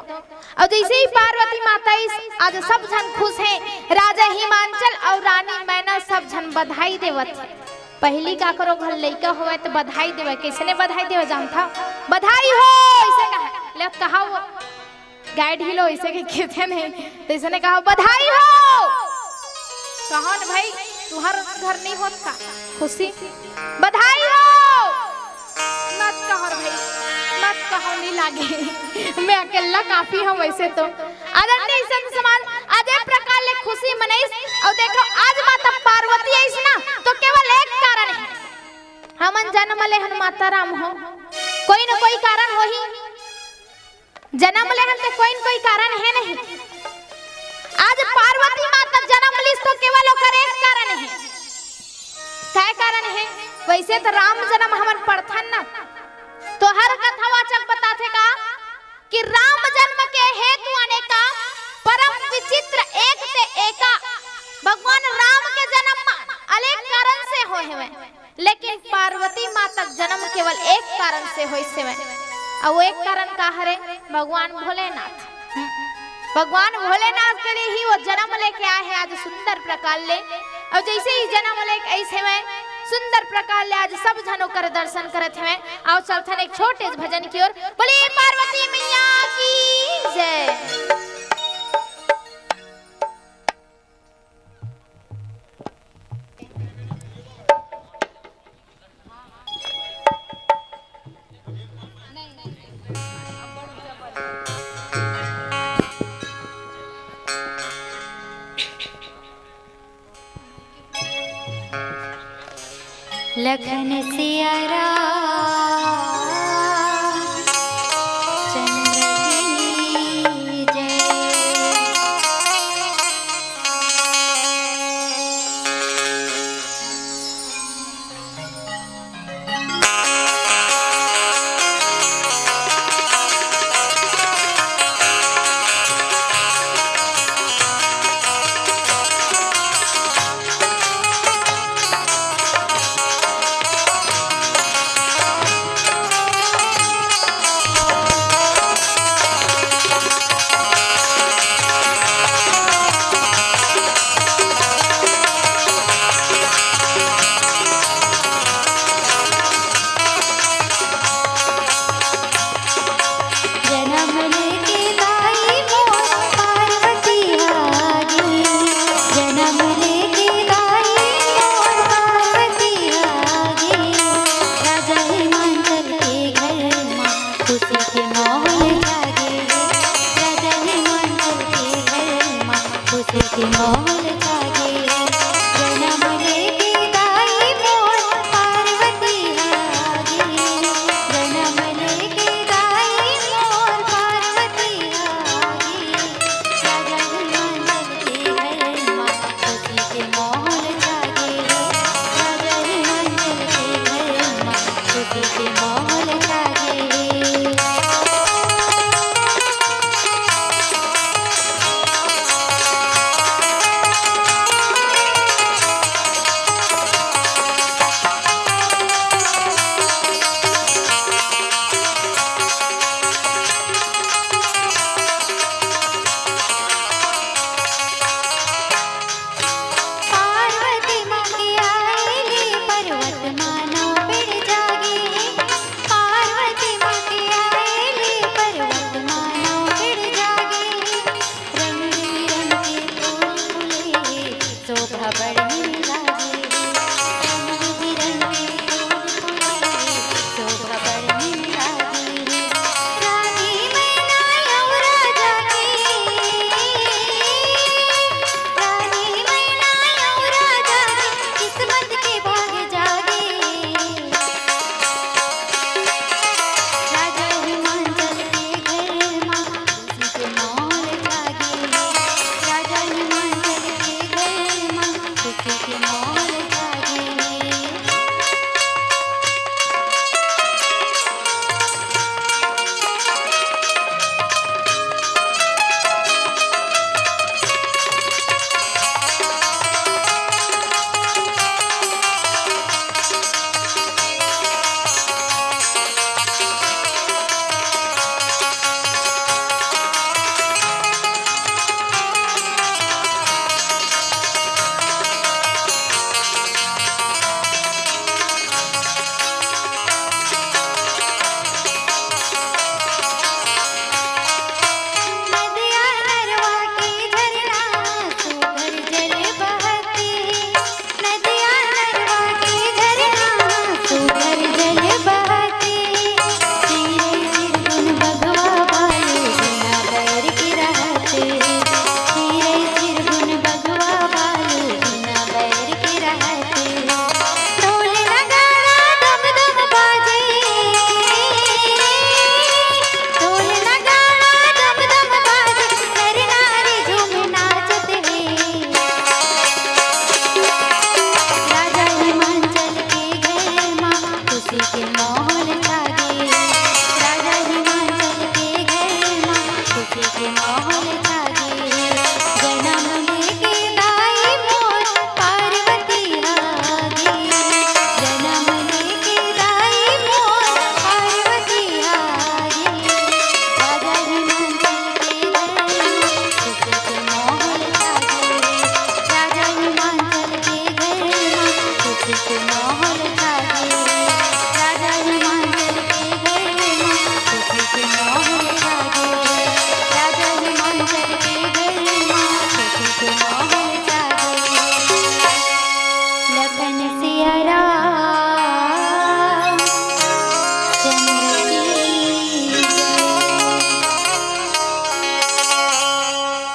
अउ जइसे ही पार्वती माता आइस, आज सब झन खुश हे। राजा हिमांचल अउ रानी मैना सब झन बधाई देवत हे। पहिली काकरो घर लइका होवय त बधाई देवय। कइसने बधाई देवय जानथव? "बधाई हो", अइसे कहय। ले कहा वो गाय ढीलो अइसे के कहिथे नहीं, त अइसने कहा, "बधाई हो।" कहो न भाई, तुंहर घर नइ होत का खुशी? "बधाई हो।" मत कहो रे भाई, मत कहो, नइ लागे। मैं अकेल्ला काफी हंव वइसे तो। आदरणीय संत समाज, आज ए प्रकार ले खुशी मनइस। अउ देखो, आज माता पार्वती आइस ना, तो केवल एक कारण हे। हमन जनम ले हन माता राम हो, कोई न कोई कारण होही। जनम ले हन ते कोई न कोई कारण हे नहीं। आज पार्वती माता जनम लिस तो केवल ओकर एक कारण हे। काय कारण हे? वइसे त राम जनम हमन पढ़थन ना, तो हर कथावाचक बताथे का कि राम जन्म के हेतु अनेका, परम विचित्र एक ते एका। भगवान राम के जनम अनेक कारण से होय हवय। लेकिन पार्वती माता के जनम केवल एक कारण से होइस हवय। अउ वो एक कारण का हरे? भगवान भोलेनाथ। हम्म। भगवान भोलेनाथ के लिए ही वो जनम लेके आए हे आज सुंदर प्रकार ले। अउ जइसे ही जनम लेके आइस हवय, सुंदर प्रकार ले आज सब झन ओकर दर्शन करत हवय। अउ चलथन एक छोटे से भजन की ओर। बोलिए पार्वती मैया की जय। लखन सिया राम चंद्र की जय।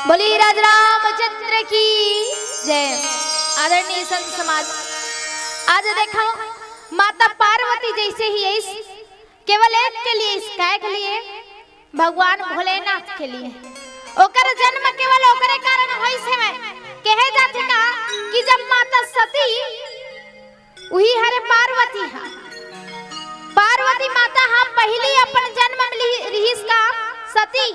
बोली राज रामचंद्र की जय। आदरणीय संत समाज, आज देखो, माता पार्वती जैसे ही आइस, केवल एक के लिए, इस काय के लिए? भगवान भोलेनाथ के लिए। ओकर जन्म केवल ओकरे कारण होइस हवय। कहे जाथे का कि जब माता सती, उही हरे पार्वती हा, पार्वती माता हा पहिली अपन जन्म में लिहि-, रिहिस का सती,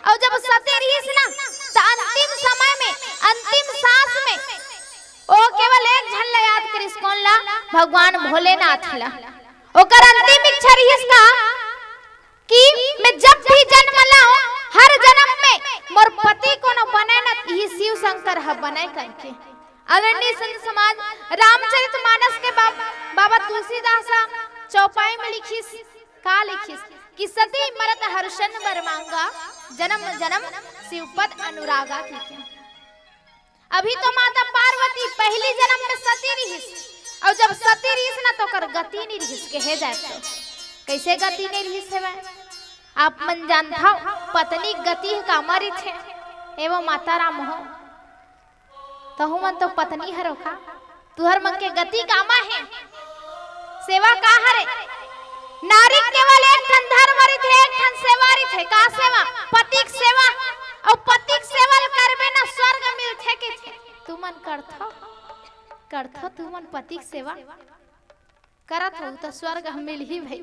अउ जब सती रिहिस ना, त अंतिम समय में, अंतिम सांस में ओ केवल एक झन ला याद करिस, कोन ला? भगवान भोलेनाथ ला। ओकर अंतिम इच्छा रिहिस का कि मैं जब भी जन्म लाऊं, हर जन्म में मोर पति कोनो बने न, इही शिव शंकर ह बने करके। आदरणीय संत समाज, रामचरित मानस के बा-, बाबा तुलसीदास ह चौपाई में लिखिस, का लिखिस कि सती मरत हर सन वर मांगा, जन्म जन्म शिव पद अनुरागा, कहिके। अभी तो माता पार्वती पहिली जन्म में सती रिहिस, अउ जब सती रिहिस ना, तो ओकर गति नहीं रिहिस, कहे जाए तो। कैसे गति नहीं रिहिस हवय? आप मन जानथव, पत्नी गति ह कामा रिथे? ए वो माता राम हो, तहु मन तो पत्नी हरो का? तुहर मन के गति कामा हे? सेवा का हरे? नारी केवल एक ठन धर्म रिथे, एक ठन सेवा रिथे। का सेवा? पति के सेवा। अउ पति के सेवा ल करबे ना, स्वर्ग मिलथे कहिथे। तुमन करथव? करथव तुमन पति के सेवा? करत हव त स्वर्ग ह मिलही भई।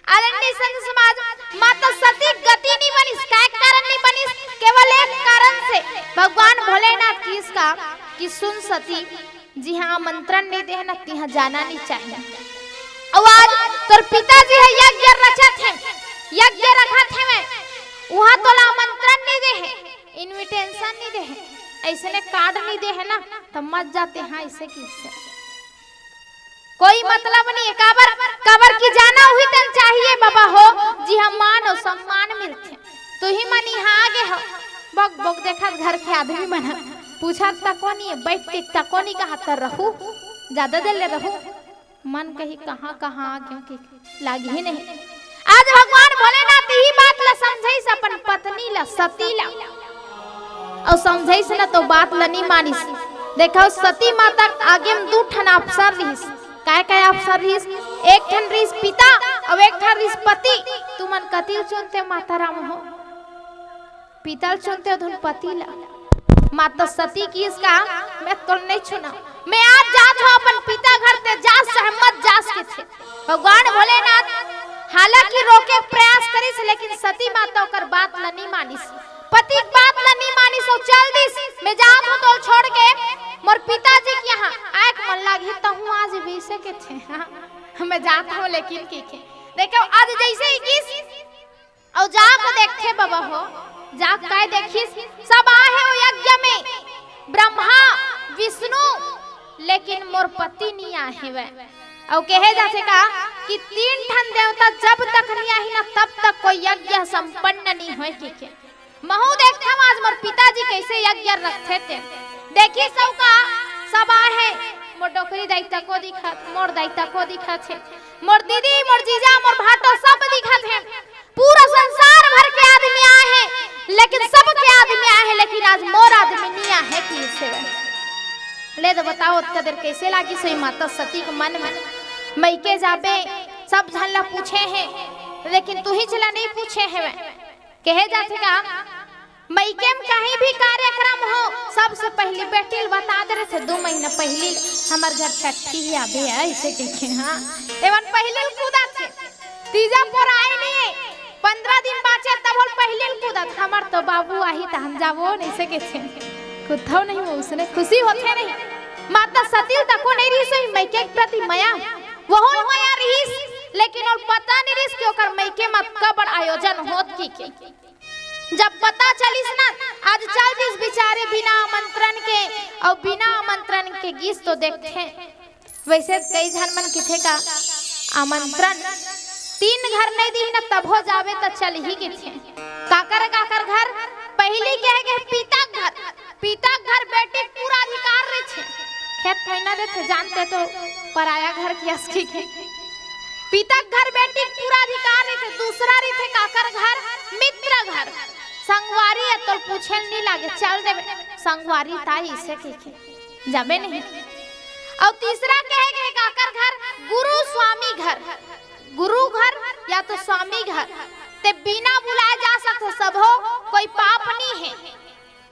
आदरणीय संत समाज, माता सती गति नहीं बनिस, काय कारण नहीं बनिस? केवल एक कारण से, भगवान भोलेनाथ किहिस का कि सुन सती, जिहां आमंत्रण नहीं दे हे ना, तिहां जाना नहीं चाहिए। अउ आज तोर पिताजी ह यज्ञ रचत हे, यज्ञ रखत हे, मैं उहां तोला आमंत्रण नहीं दे हे, invitation नहीं दे हे, अइसने card नहीं दे हे ना, त मत जाते। हाँ, अइसे किहिस। कोई मतलब नहीं हे, काबर, काबर कि जाना उही तन चाहिए बाबा हो, जिहां मान अउ सम्मान मिलथे। तुही मन इहां आगे हो, बक बक देखत घर के आदमी मन ह, पूछत तको नहीं हे, बैठ के तको नहीं कहत रहू, ज्यादा देर ले रहू, मन कही कहां कहां आगे हो कि लागही नहीं। आज भगवान भोलेनाथ इही बात ला समझाइस अपन पत्नी ला, सती ला, अउ समझाइस ना तो बात ला नहीं मानिस। देखव, सती माता आगे में दू ठन अफसर रिहिस। काय काय अफसर रिहिस? एक ठन रिहिस पिता अउ एक ठन रिहिस पति। तुमन कति ल चुनते माता राम हो? पिता ल चुनते धुन पति ला। माता सती किहिस का, मैं तोला नहीं चुनंव, मैं आज जात हंव अपन पिता घर, ते जास चाहे मत जास कहिथे। भगवान भोलेनाथ हालांकि रोके के प्रयास करिस, लेकिन सती माता ओकर बात ला नहीं मानिस, पति के बात ला नहीं मानिस, अउ चल दिस, मैं जात हंव तोला छोड़ के मोर पिताजी के यहां। आय के मन लागही तहूं आज वइसे कहिथे, हाँ, मैं जात हंव लेकिन कहिके। देखव, आज जइसे ही किहिस, अउ जाके देखथे बाबा हो, जाके काय देखिस, सब आहे ओ यज्ञ में, ब्रह्मा, विष्णु, लेकिन मोर पति नहीं आहे वै। अउ कहे जाथे का कि तीन ठन देवता जब तक नहीं आही ना, तब तक कोई यज्ञ संपन्न नहीं होय कहिके। महूं देखथंव आज मोर पिताजी कइसे यज्ञ रखथे ते। देखिस ओ का, सब आहे, मोर डोकरी दाई तको दिखत, मोर दाई तको दिखत हे, मोर दीदी, मोर जीजा, मोर भाटो सब दिखत हे। पूरा संसार भर के आदमी आहे, लेकिन सबके आदमी आहे, लेकिन आज मोर आदमी नहीं आहे कहिस हे। ले तो बताव, ओतका देर कइसे लागिस होही माता सती के मन में? मइके जाबे, सब झन ला पूछे हे, लेकिन तुहीच ला नहीं पूछे हे। कहे जाथे का, मइके में कहीं भी कार्यक्रम हो, सबसे पहिली बेटी ल बता दे रहिथे, दू महीना पहिली हमर घर छट्ठी हे, आबे, अइसे कहिके, हाँ, एमन पहिली ल कूदथे। तीजा पोर आय नहीं, पंद्रह दिन बांचे तब होले पहिली ल कूदत, हमर तो बाबू आही त हम जाबो, अइसे कहिथे। कूदथव नहीं, वो उसने खुशी होथे नहीं। माता सती ल तको नहीं रिहिस होही मइके के प्रति मया, वहू ल मया रिहिस, लेकिन ओला पता नहीं रिहिस कि ओकर मइके म अतका बड़ आयोजन होत कहिके। जब पता चलिस ना, आज चल दिस बिचारी बिना आमंत्रण के, अउ बिना आमंत्रण के गिस तो देखथे। वइसे कई झन मन कहिथे का, आमंत्रण तीन घर नहीं दिही ना, तभो जाबे त चलही कहिथे। काकर काकर घर? पहिली कहे गे पिता के घर, पिता के घर बेटी के पूरा अधिकार रहिथे। खेत थोड़ी ना देथे, जानते तो पराया घर के अस कहिके। पिता के घर बेटी के पूरा अधिकार रहिथे। दूसरा रहिथे काकर घर? मित्र घर। संगवारी ए तोल पूछे ल नी लागे, चल देबे। संगवारी ताई इसे कहिके जाबे नहीं। अउ तीसरा कहे गे काकर घर, गुरु स्वामी घर, गुरु घर या तो स्वामी घर, ते बिना बुलाए जा सकत हो, सबो कोई पाप नी हे।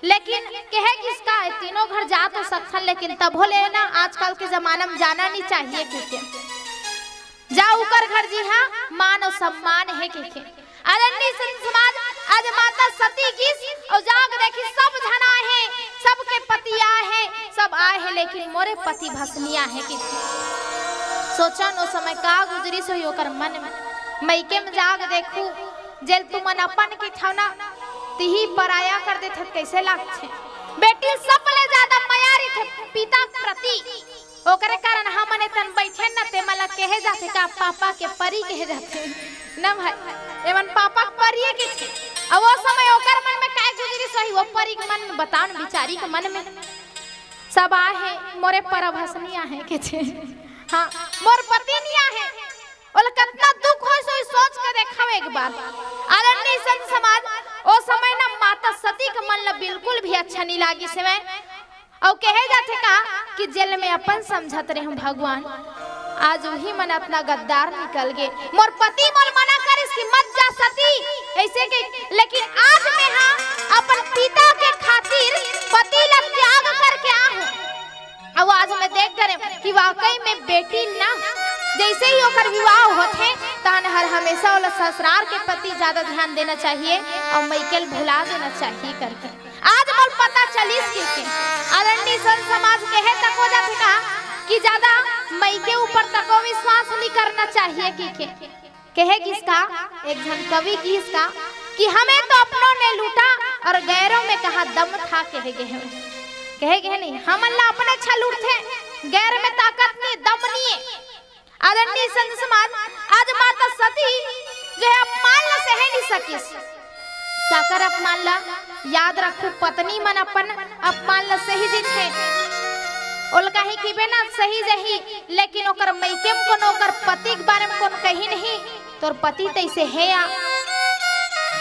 लेकिन कहे गिस का ए तीनों घर जा तो सकथन, लेकिन तभो ले ना आजकल के जमाना में जाना नी चाहिए कहिके। जा उकर घर जी हाँ मान अउ सम्मान हे कहिके। आदरणीय संत समाज, आज माता सती गिस अउ जाग देखिस सब झन आए हे, सबके पति आए हे, सब आए हे, लेकिन मोरे पति भसनी आए हे कहिके। सोचन ओ समय का गुजरिस होही ओकर मन में। मइके में जाग देखू, जेल तुमन अपन कहिथव ना, तिही पराया कर देथे, कइसे लागथे? बेटी ल सबले जादा मया रहिथे पिता के प्रति, ओकरे कारण हमन एतन बइठे न, ते मन ला कहे जाथे का, पापा के परी कहे जाथे न भाई, एमन पापा के परी कहिथे। अउ ओ समय ओकर मन में काय गुजरिस होही, ओ परी के मन में, बताओ न, बिचारी के मन में सब आहे, मोरे परभसनी आहे कहिथे। हाँ, मोर पति नी आहे। ओला कतना दुख होइस होही, सोच के देखव एक बार। आदरणीय संत समाज, ओ समय न माता सती के मन ला बिल्कुल भी अच्छा नी लागिस हवय। अउ कहे जाथे का कि जेल में अपन समझत रहेंव भगवान, आज उही मन अतना गद्दार निकल गे। मोर पति मोला मना करिस कि मत जा सती, अइसे के, लेकिन आज मैं हा अपन पिता के खातिर पति ला त्याग करके आहूं। अउ आज मैं देख डरेंव कि वाकई में बेटी ना, जइसे ही ओकर विवाह होथे, तहन हर हमेशा ओला ससुरार के प्रति जादा ध्यान देना चाहिए अउ मइके ल भुला देना चाहिए करके। आज मोला पता चलिस कहिके। आदरणीय संत समाज कहे तको जाथे का कि जादा मइके ऊपर तको विश्वास नी करना चाहिए कहिके। कहे गिस का, एक झन कवि गिस का कि हमें तो अपनों ने लूटा और गैरों में कहाँ दम था, कहे गे हे। कहे गे हे नहीं, हमन ला अपने अच्छा लूटथे, गैर में ताकत नी, दम नी हे। आदरणीय संत समाज, आज माता सती जो हे अपमान ला सहे नी सकिस। काकर अपमान ला? याद रखू, पत्नी मन अपन अपमान ला सही जथे। ओला कहीं किबे ना सही जही, लेकिन ओकर मइके में कोनो ओकर पति के बारे में कोनो कही नहीं, तोर पति तइसे हे या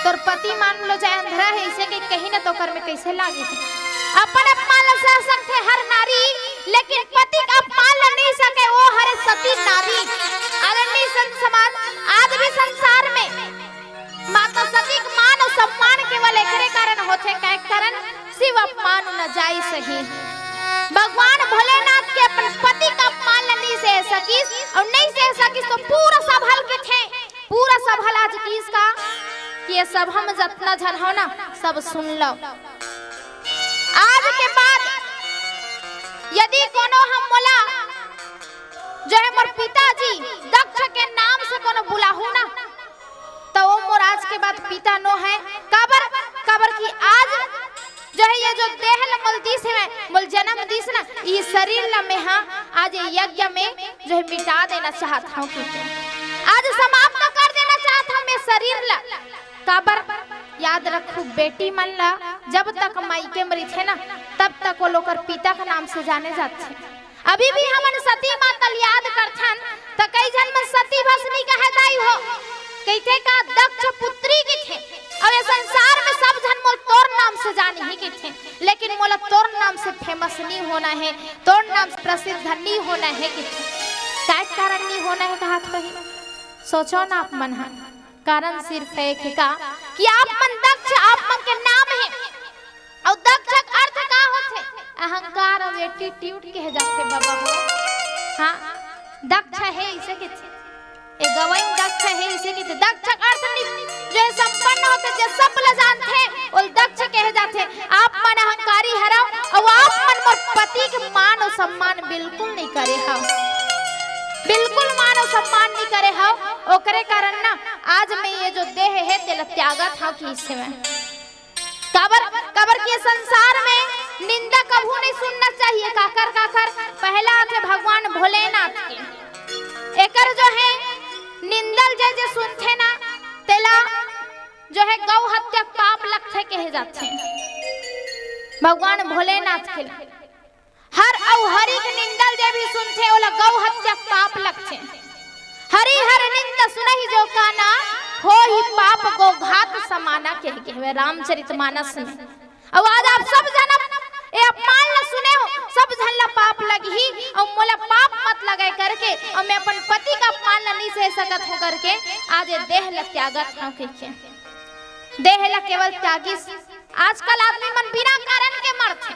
तोर पति मान लो चाहे अंधरा हे, अइसे के कही ना तो ओकर में कइसे लागे? अपन अपमान ला सह सकथे हर नारी, लेकिन पति के अपमान ला नहीं सके, ओ हरे सती नारी। आदरणीय संत समाज, आज भी संसार में माता सती के मान अउ सम्मान केवल एकरे कारण होथे, काय कारण? शिव अपमान न जाई सही। भगवान भोलेनाथ के अपन पति का अपमान ल नइ सह सकिस, अउ नइ सह सकिस तो पूरा सभा ल कथे, पूरा सभा ल आज किस का कि ये सभा में जतना झन हो ना, सब सुन लो। आज के बाद यदि कोनो हम मोला जो है मोर पिताजी दक्ष के नाम से कोनो बुलाहू ना, त ओ मोर आज के बाद पिता नो है। काबर? काबर कि आज जो है ये जो देह ल मोल दिस हवय, मोल जन्म दिस ना, ई शरीर ल मैं हा आज ये यज्ञ में जो है मिटा देना चाहत हूँ, कहिके आज समाप्त कर देना चाहत हूँ मैं शरीर ल। काबर? याद रखू बेटी मन ल जब तक मायके में रहिथे ना, तब तक वो लोग कर पिता के नाम से जाने जाथे। अभी भी हमन सती माता ल याद करथन, त कई झन मन सती भसनी कहे दाई हो, कहिथे का दक्ष पुत्री कहिथे, अउ ये संसार में सब झन मोल तोर नाम से जानही कहिथे, लेकिन मोला तोर नाम से famous नइ होना हे, तोर नाम से प्रसिद्ध नइ होना हे कहिथे। काय कारण नइ होना हे कहत होही? सोचो ना आप मन ह, कारण सिर्फ एक हे का कि आप मन दक्ष, आप मन के नाम हे, अउ दक्ष के अर्थ का होथे? अहंकार अउ attitude कहे जाथे बाबा हो। हाँ, दक्ष हे इसे कहिथे। ए गवई दक्ष हे इसे कहिथे। दक्ष के अर्थ नि-, जो हे संपन्न होथे, जे सब ल जानथे, ओल दक्ष कहे जाथे। आप मन अहंकारी हरव, अउ आप मन मोर पति के मान अउ सम्मान बिल्कुल नइ करे हव, बिल्कुल मान अउ सम्मान नइ करे हव। ओकरे कारण ना आज मैं ये जो देह हे तेला त्यागत हव कि इसे में काबर, काबर कि ये संसार में निंदा कभू नइ सुनना चाहिए। काकर, काकर? पहला आथे भगवान भोलेनाथ के। एकर जो हे निंदा ल जे जे सुनथे ना, तेला जो हे गौ हत्या के पाप लगथे कहे जाथे भगवान भोलेनाथ के। हर अउ हरि के निंदा ल जे भी सुनथे, ओला गौ हत्या के पाप लगथे। हरि हर निंद सुनहि जो काना, होही पाप गो घात समाना, कह के हवे रामचरित मानस में। अउ आज आप सब झन ए अपमान ल सुने हो, सब झन ल पाप लगही, अउ मोला पाप मत लगय करके, अउ मैं अपन पति का अपमान ल नहीं सह सकत हूँ करके आज ए देह ल त्यागत हूँ कहिके। देह ल केवल त्यागिस। आजकल आदमी मन बिना कारण के मरथे।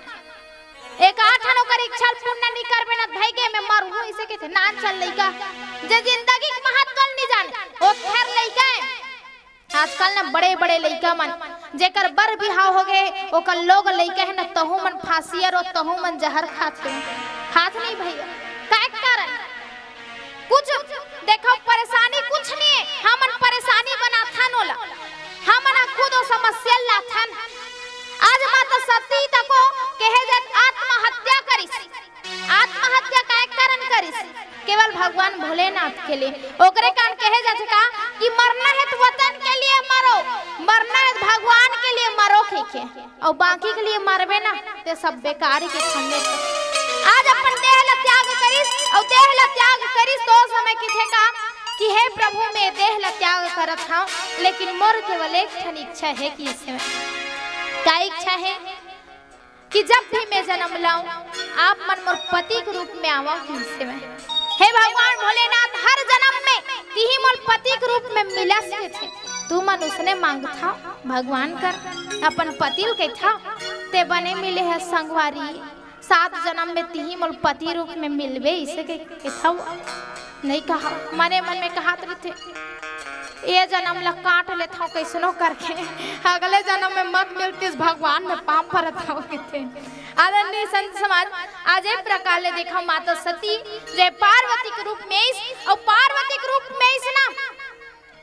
एक आठ ठन ओकर इच्छा ल पूर्ण नहीं करबे न, भई गे मैं मरहूँ, इसे कहिथे। नान चल लइका, जे जिंदगी के महत्व ल नहीं जाने, ओ फेर लइका है। आजकल न बड़े-बड़े लइका मन, जेकर बर बिहाव हो गे, ओकर लोग लइका है न, तहू मन फांसी अरो तहू मन जहर खात हे। खात नहीं भैया, काय कारण? कुछ देखो, परेशानी कुछ नहीं है, हमन परेशानी बनाथन ओला, हमन ह खुद ओ समस्या लाथन। आज माता सती तको कहे जात आत्महत्या करिस। आत्महत्या काय कारण करिस? केवल भगवान भोलेनाथ के लिए। ओकरे कारण कहे जाथे का कि मरना है तो वतन के लिए मरो, मरना है तो भगवान के लिए मरो कहिके, अउ बाकी के लिए मरबे ना ते सब बेकार के फंदे। आज अपन देह ला त्याग करिस, अउ देह ला त्याग करिस तो समय किथे का कि हे प्रभु, मैं देह ला त्याग करत हूँ, लेकिन मोर केवल एक ठन इच्छा है कि इसे में का इच्छा है कि जब भी मैं जन्म लाऊं, आप मन मोर पति के रूप में आवा कहिसे में। हे भगवान भोलेनाथ, हर जन्म में तिही मोर पति के रूप में मिलस कहिथे। तू मन उसने मांगथा भगवान कर, अपन पति ल कहिथा, ते बने मिले है संगवारी, सात जन्म में तिही मोर पति रूप में मिलबे, इसे के कहिथा। नहीं कहा, मने मन में कहत रहिथे, ए जन्म ला काट लेथव कइसनो करके, अगले जन्म में मत मिलतिस भगवान, मैं पाप परत हव कहिथे। आदरणीय संत समाज, आज ए प्रकार ले देखव माता सती जे पार्वती के रूप में आइस, अउ पार्वती के रूप में आइस ना,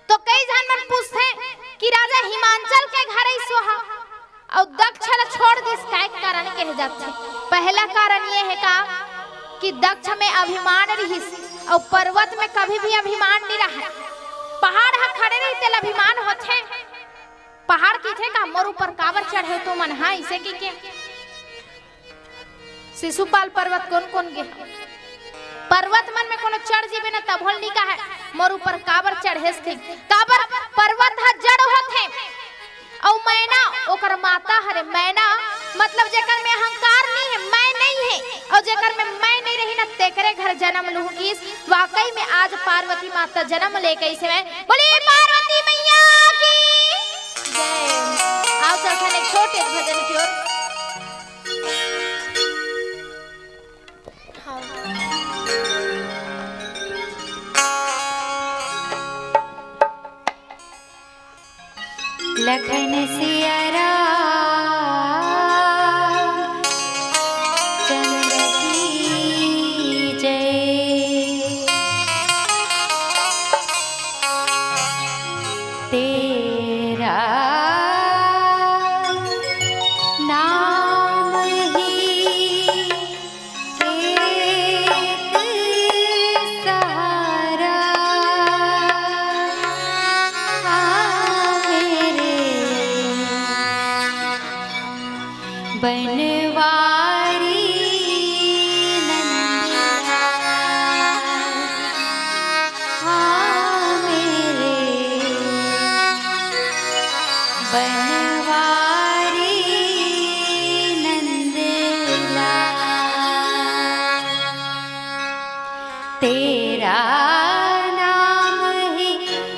तो कई झन मन पूछथे कि राजा हिमांचल के घर आइस ओहा, अउ दक्ष ला छोड़ दिस, काय कारण कहे जाथे? पहला कारण ये है का कि दक्ष में अभिमान रिहिस, अउ पर्वत में कभी भी अभिमान नहीं रहा। पहाड़ ह खड़े रही, तेला अभिमान होथे। पहाड़ कहिथे का मोर ऊपर काबर चढ़े हो तुमन, हाँ, इसे कहिके। शिशुपाल पर्वत कोन कोन गे? पर्वत मन में कोनो चढ़ जीबे न, तभो ल नी कहे मोर ऊपर काबर चढ़ेस कहिके। काबर? पर्वत ह जड़ होथे। अउ मैना ओकर माता हरे। मैना मतलब जेकर में अहंकार नहीं है, मैं नहीं है, अउ जेकर में मैं नहीं रही ना, तेकरे घर जन्म लूहूं कहिस। वाकई में आज पार्वती माता जन्म ले कहिसे में। बोलिए पार्वती मैया की जय। आओ चलथन एक छोटे भजन की ओर। लखन सिया राम चंद्र की जय। तेरा नाम ही एक सहारा मेरे बनवारी नंदलाल। हाँ मेरे बनवारी नंदलाल। तेरा नाम ही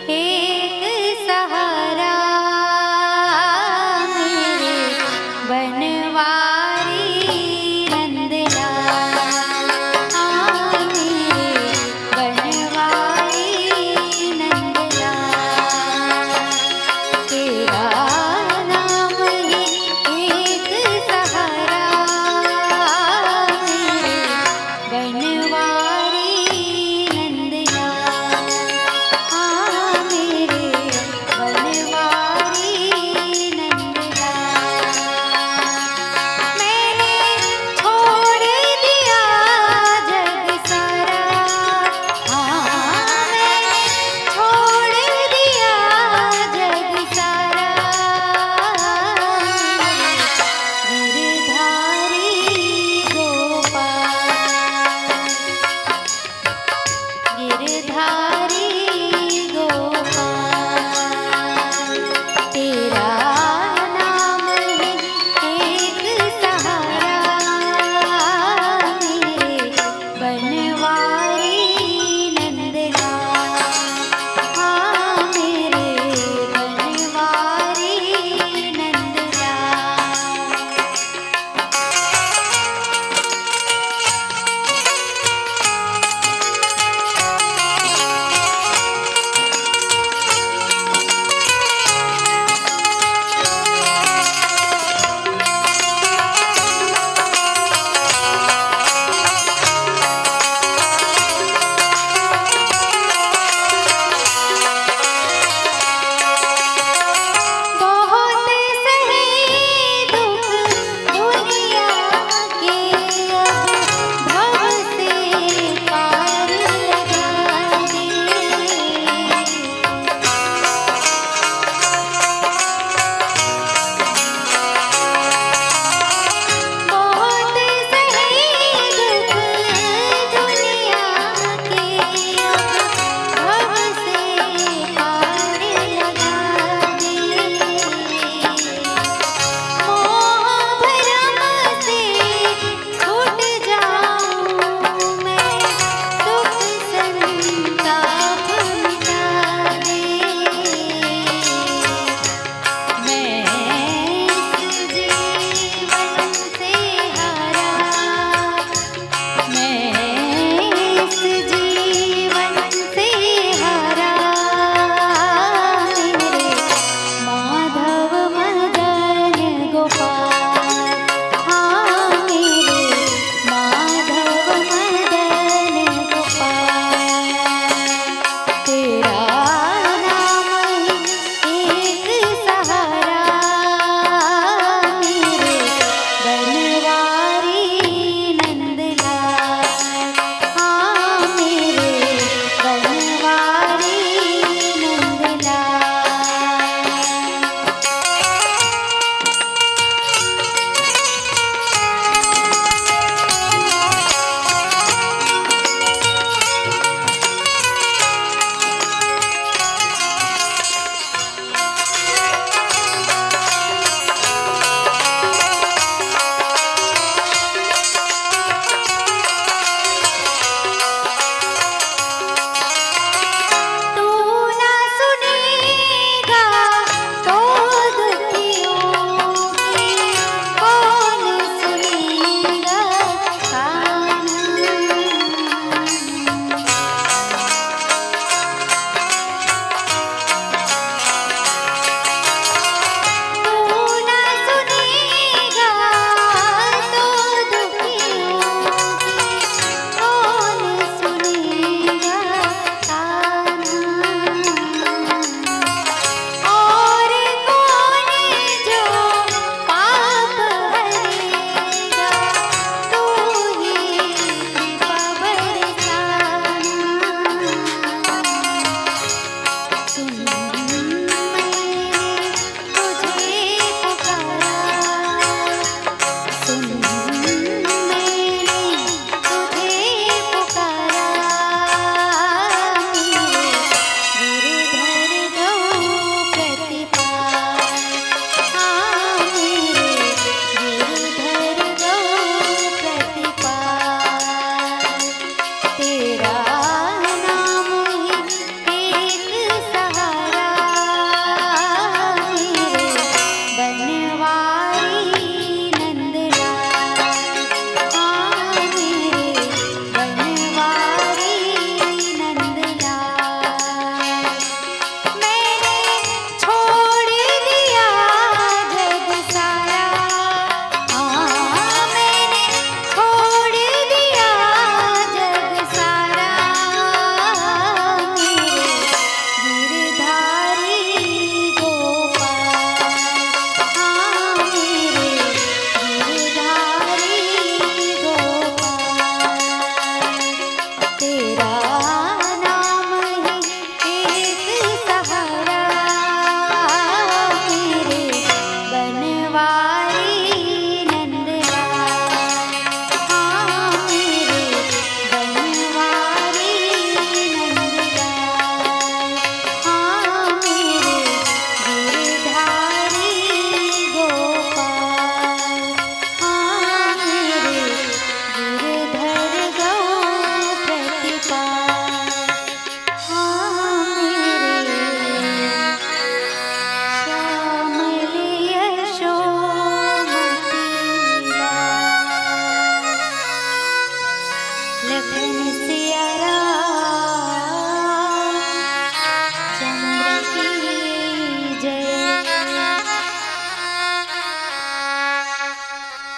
एक सहारा मेरे बनवारी नंदलाल। हाँ मेरे बनवारी नंदलाल। तेरा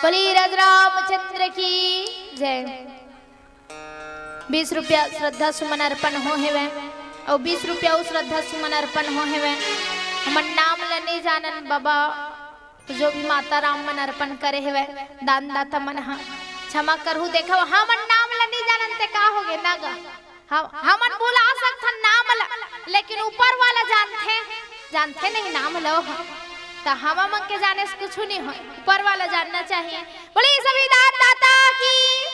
बोली राज रामचंद्र की जय। बीस रुपया श्रद्धा सुमन अर्पण हो हेवय, अउ बीस रुपया अउ श्रद्धा सुमन अर्पण हो हेवय। हमन नाम ल नइ जानन बाबा, जो भी माता राम मन अर्पण करे हेवय, दान दाता मन ह, क्षमा करहू। देखव, हमन नाम ल नइ जानन ते का होगे ना गा? हम, हमन भुला सकथन नाम ल, लेकिन ऊपर वाला जानथे, जानथे नहीं नाम ल ओह। त हमन मन के जाने से कुछु नहीं होय, ऊपर वाला जानना चाहिए। बोलिए सभी दान दाता की,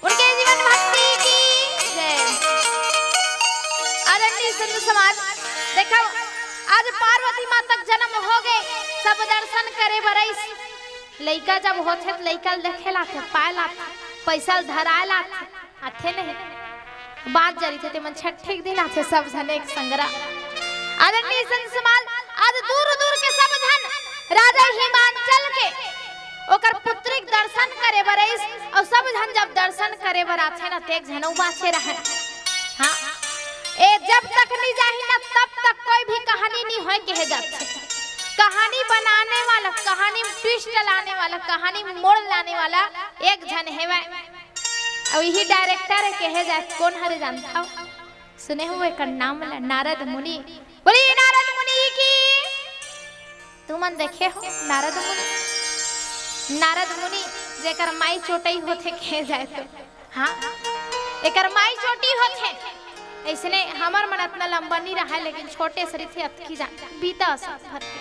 उनके जीवन भक्ति की जय। आदरणीय संत समाज, देखव, आज पार्वती माता के जन्म होगे, सब दर्शन करे बर आइस। लइका जब होथे त लइका ल देखे ल आथे, पाए ल आथे, पैसा ल धराए ल आथे, आथे नहीं। बात जरिथे तेमन छट्ठी के दिन आथे सब झन एक संघरा। आदरणीय संत समाज, आज दूर दूर के सब झन राजा हिमांचल के ओकर पुत्री के दर्शन करे बर आइस, अउ सब झन जब दर्शन करे बर आथे न, ते एक झन अउ बाचे रहय। हाँ, ए जब तक नहीं जाही न, तब तक कोई भी कहानी नहीं होय कहे जाथे। कहानी बनाने वाला, कहानी में twist लाने वाला, कहानी में मोड़ लाने वाला एक झन हेवय। अउ इही director हे कहे जाय, कोन हरे जानथव? सुने हो एकर नाम ल, नारद मुनि। बोली नारद मुनि की। तुमन देखे हो नारद मुनि? नारद मुनि जेकर माई चोटई होथे कहे जाय तो, हाँ, एकर माई चोटी होथे। अइसने हमर मन अतना लंबा नी रहय, लेकिन छोटे से रहिथे, अतकी जान बीता असन भर के।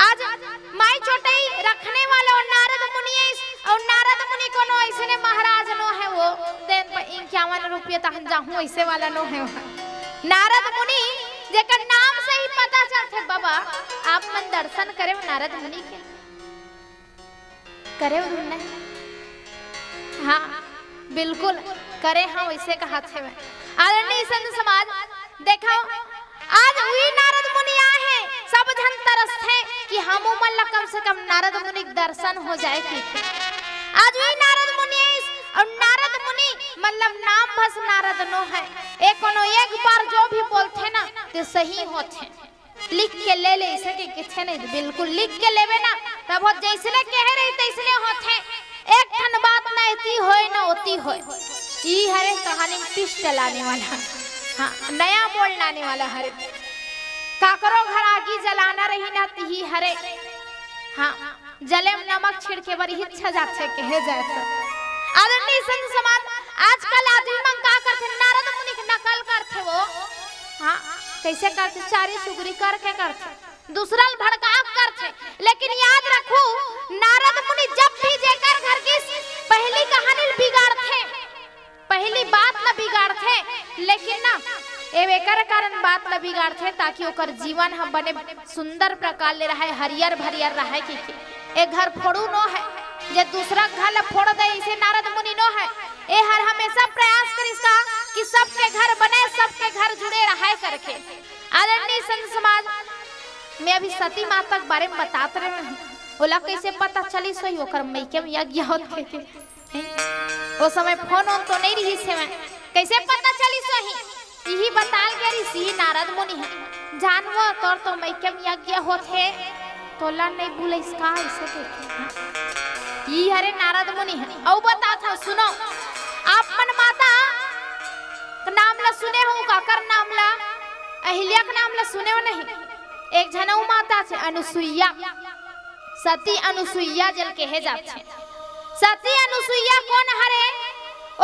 आज माई चोटई रखने वाला वो नारद मुनि हे, अउ नारद मुनि कोनो अइसने महाराज नो हे, वो दिन पर इक्यावन रुपया तहन जाहूं, अइसे वाला नो हे वो। नारद मुनि जेकर नाम से ही पता चलथे, बाबा, आप मन दर्शन करे नारद मुनि के। करे हो तुमने? हाँ, बिल्कुल करे हंव, वइसे कहत हे मैं। आदरणीय संत समाज, देखव, आज उही नारद मुनि आए हे, सब झन तरसथे कि हमू मन ला कम से कम नारद मुनि के दर्शन हो जाय कहिके। आज उही नारद मुनि आइस, अउ नारद मुनि मतलब नाम बस नारद नो हे, ए कोनो एक बार जो भी बोलथे ना, ते सही होथे। लिख के ले ले, अइसे कहिथे नहीं, बिल्कुल लिख के लेबे ना, तब हो जइसने कहे रही तइसने होथे। एक ठन बात ना एती होय ना ओती होय। ई हरे कहानी में twist लाने वाला, हाँ, नया मोड़ लाने वाला हरे। काकरो घर आगी जलाना रही ना, तिही हरे, हाँ, जले में नमक छिड़के बर इच्छा जाथे कहे जाय तो। आदरणीय संत समाज, आजकल आदमी मन का करथे, नारद मुनि के नकल करथे वो। हाँ, कइसे करथे? चारी सुगरी करके करथे, दूसरा ल भड़का के करथे। लेकिन याद रखू, नारद मुनि जब भी जेकर घर गिस, पहली कहानी ल बिगाड़थे, पहली बात ल बिगाड़थे, लेकिन ना, ए एकर कारण बात ल बिगाड़थे, ताकि ओकर जीवन ह बने सुंदर प्रकार ले रहय, हरियर भरियर रहय कहिके। ए घर फोड़ू नो हे, जे दूसरा घर ल फोड़ दे, अइसे नारद मुनि नो हे। ए हर हमेशा प्रयास करिस का कि सबके घर बने, सबके घर जुड़े रहय करके। आदरणीय संत समाज, मैं अभी सती माता के बारे में बतात रहेंव, ओला कइसे पता चलिस होही, ओकर मइके में यज्ञ होत हे। ओ समय फोन ओन तो नइ रिहिस हेवय, कइसे पता चलिस होही? इही बताल गे रिहिस, इही नारद मुनि ह, "जानव, तोर तो मइके में यज्ञ होत हे, तोला नइ बुलइस का?" अइसे कहिके। ई हरे नारद मुनि ह। अउ बतात हंव, सुनो, आप मन माता के नाम ल सुने हो, काकर नाम ल? अहिल्या के नाम ल सुने हो नहीं? एक झन अउ माता हे अनुसुईया, सती अनुसुईया जेला कहे जाथे। सती अनुसुईया कोन हरे?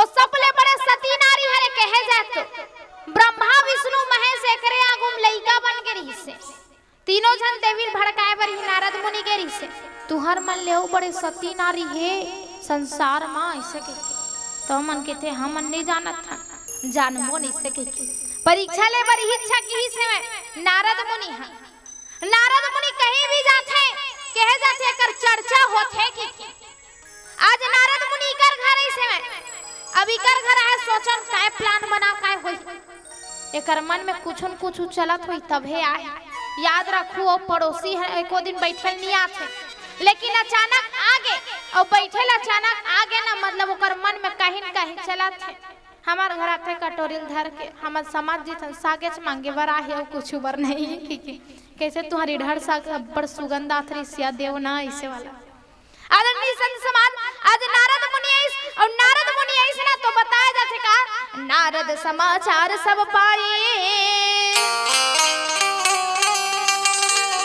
ओ सबले बड़े सती नारी हरे कहे जाय तो। ब्रह्मा, विष्णु, महेश एकरे आगू म लइका बन गे रिहिस हे। तीनों झन देवी ल भड़काय बर ही नारद मुनि गे रिहिस हे। तुंहर मन ले अउ बड़े सती नारी हे संसार म, अइसे कहिके। त ओ मन कहिथे, "हमन नइ जानत हन, जानबो नइ," अइसे कहिके। परीक्षा ले बर इच्छा किहिस हे नारद मुनि ह। नारद मुनि कहीं भी जाथे, कहे जाथे, "एकर चर्चा होथे कि।" आज नारद मुनि इकर घर अइसे में, अब इकर घर आए, सोचन काय plan बना, काय होई। एकर मन में कुछु न कुछु चलत होई, तभे आए। याद रखू, ओ पड़ोसी ह, एको दिन बइठे ल नइ आथे, लेकिन अचानक आगे, अउ बइठे ल अचानक आगे ना, मतलब ओकर मन में कहीं न कहीं चलत हे। हमर घर आथे कटोरी ल धर के, हमर समझ जिथन सागेच मांगे बर आहे, अउ कुछु बर नहीं, कहिके। कइसे तुंहर इड़हर साग अब्बड़ सुगंध आत रिहिस या देव ना, अइसे वाला। अरे संत समाज, आज नारद मुनि आइस, अउ नारद मुनि आइस ना, तो बताय जाथे का, नारद समाचार सब पाए,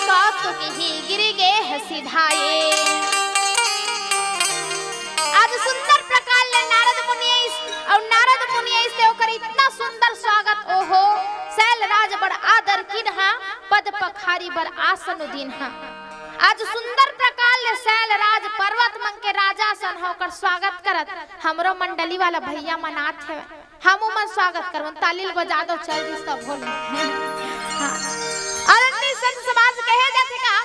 कौतुक ही गिर गेह सिधाए। आज सुंदर प्रकार ले नारद मुनि आइस, अउ नारद मुनि आइस ते ओकर इतना सुंदर स्वागत, ओहो, सैलराज बड़ आदर किन्हा, पद पखारी बर आसन उदिन्हा। आज सुंदर प्रकार ले सैलराज पर्वत मन के राजा असन ह ओकर स्वागत करत, हमरो मंडली वाला भैया मन आत हेवय, हमू मन स्वागत करबो, ताली ल बजा दो, चल दिस तब बोल। हाँ। अरण्य संत समाज कहे जाथे का,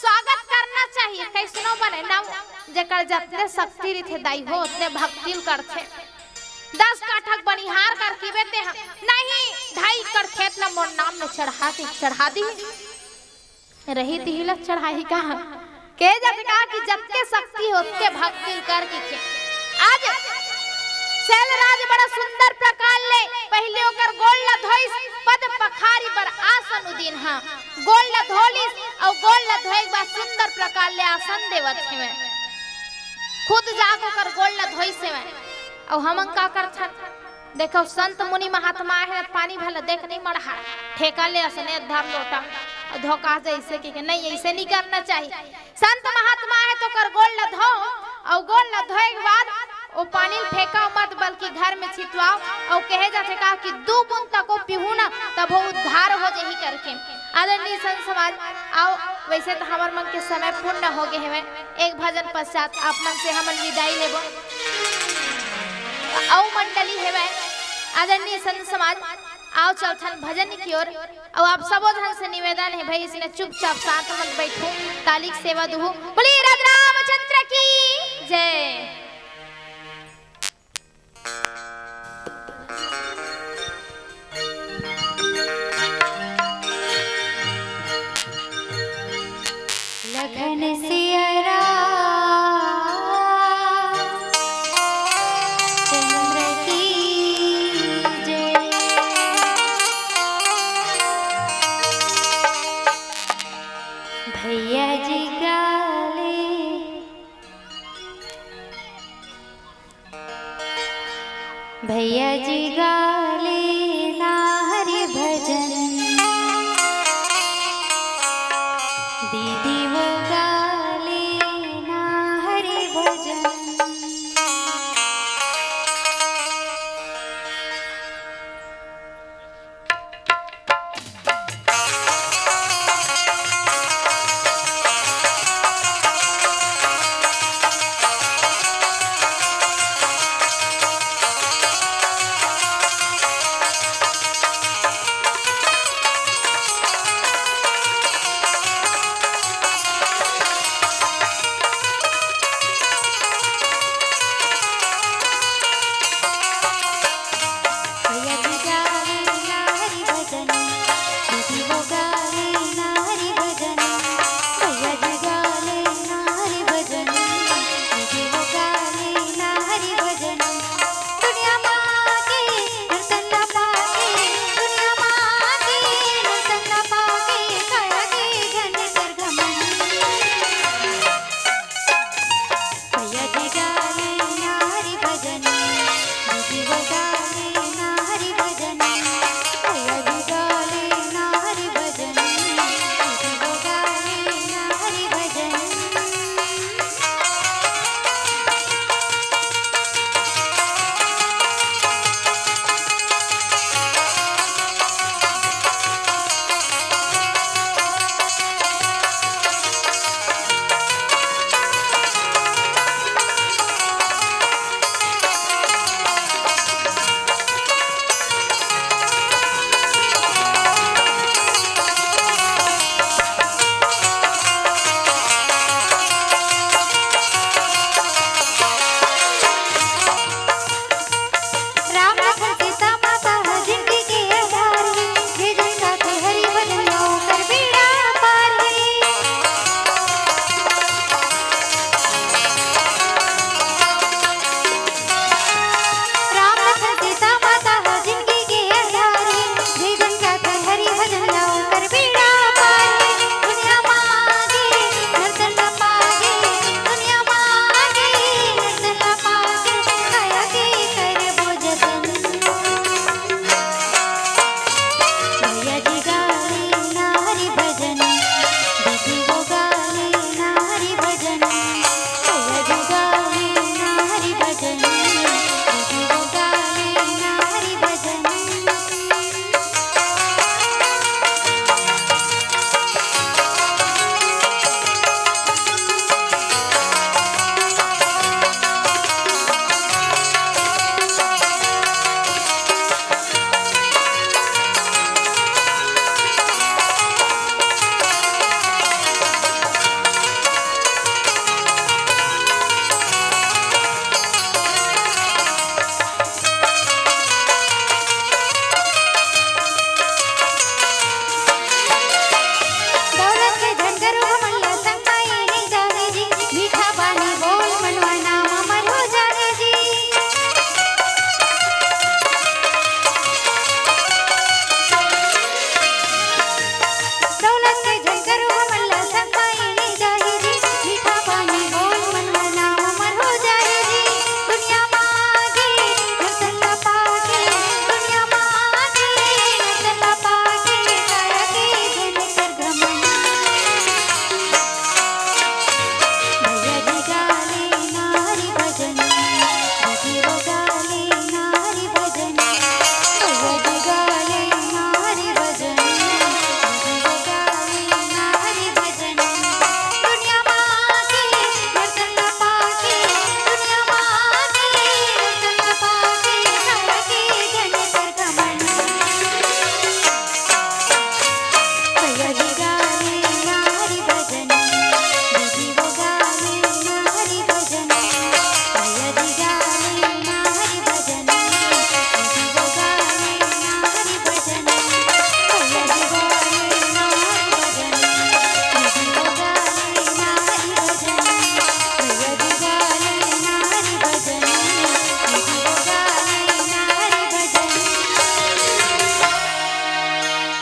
स्वागत करना चाहिए, कइसनो बने ना, जेकर जतने शक्ति रहिथे दाई हो, ओतने भक्ति ल करथे। दस काठक बनिहार कर किबे ते हम, नहीं, ढाई एकड़ खेत ल मोर नाम में चढ़ा दे, चढ़ा दी। रही तिही ल चढ़ाही का? कहे जाथे का कि जतके शक्ति हो, ओतके भक्ति ल कर किथे। आज सैलराज बड़ा सुंदर प्रकार ले पहिले ओकर गोड़ ल धोइस, पद पखारी बर आसन उदिन्हा। गोड़ ल धो लिस, अउ गोड़ ल धोए के बाद सुंदर प्रकार ले आसन देवत हेवय। खुद जाके ओकर गोड़ ल धोइस हेवय। अउ हमन का करथन? देखो, संत मुनि महात्मा हे, पानी भला देख नहीं मड़हा, ठेका ले असने धर लोटा, अउ धोका जइसे कि, कि नहीं, अइसे नहीं करना चाहिए। संत महात्मा हे तो ओकर गोड़ ल धो, अउ गोड़ ल धोए के बाद ओ पानी ल फेंका मत, बल्कि घर में छितवाओ, अउ कहे जाथे का कि दू बूंद तक ओ पीहू ना, तब ओ उद्धार हो जाही करके। आदरणीय संत समाज, आओ, वैसे तो हमर मन के समय पूर्ण हो गए हवे, एक भजन पश्चात आप मन से हमन विदाई लेबो। अउ मंडली हेवय, आदरणीय संत समाज, आओ चलथन भजन की ओर। अउ आप सबो झन से निवेदन हे भाई, इसने चुपचाप शांत मत बैठो, ताली के सेवा दुहू। बोलिए राज रामचंद्र की जय। लखन सिया राम चंद्र की जय। भैया जी गाले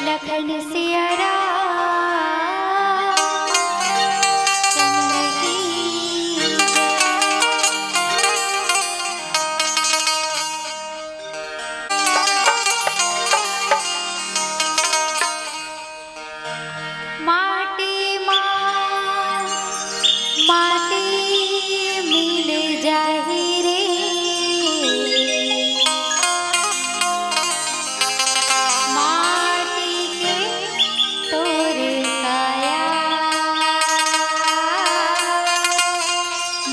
लखन सिया राम चंद्र की जय। माटी मा माटी मिल जाही रे, माटी के तोर काया,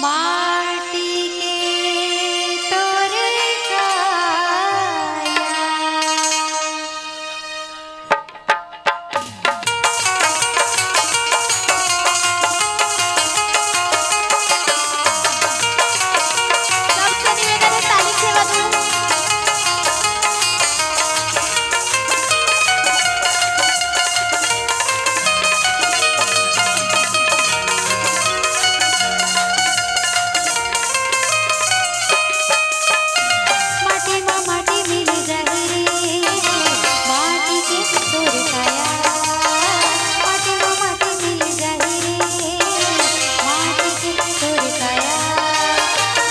माटी के तोर काया। सबसे निवेदन है, ताली सेवा दो। माटी मा माटी मिल जाही रे, माटी के तोर काया। माटी मा माटी मिल जाही रे, माटी के तोर काया।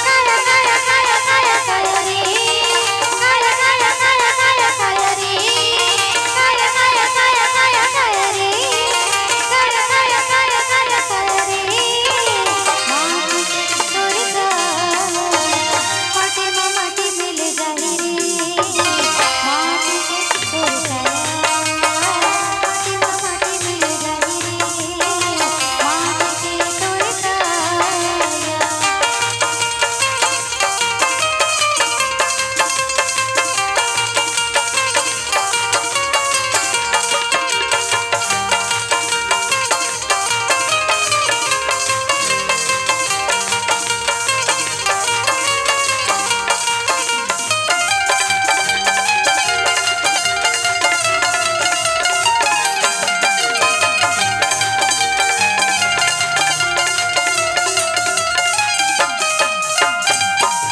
काया, काया, काया, काया, काया रे। काया, काया, काया, काया, काया रे। काया, काया, काया, काया, काया रे। काया, काया, काया, काया, काया रे। माटी के तोर काया। माटी मा माटी मिल जाही रे, माटी के तोर काया। माटी मा माटी मिल जाही रे, माटी के तोर काया।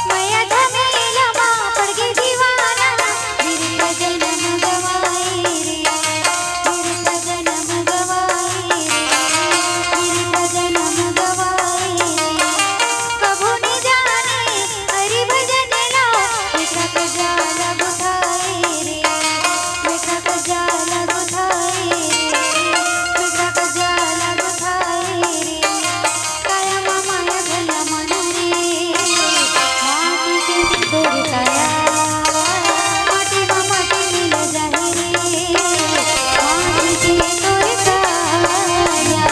मया झमेला मा पड़ गे दीवाना, बिरता जनम गवाए रे, बिरता जनम गवाए रे, बिरता जनम गवाए रे। कभू नी जाने हरि भजन ला, बेटा का जाला गुथाए रे, बेटा का जाला गुथाए रे, बेटा का जाला गुथाए रे। काया मा माया भला मन रे, माटी के तोर काया, माटी मा माटी मिल जाही रे, माटी के तोर काया।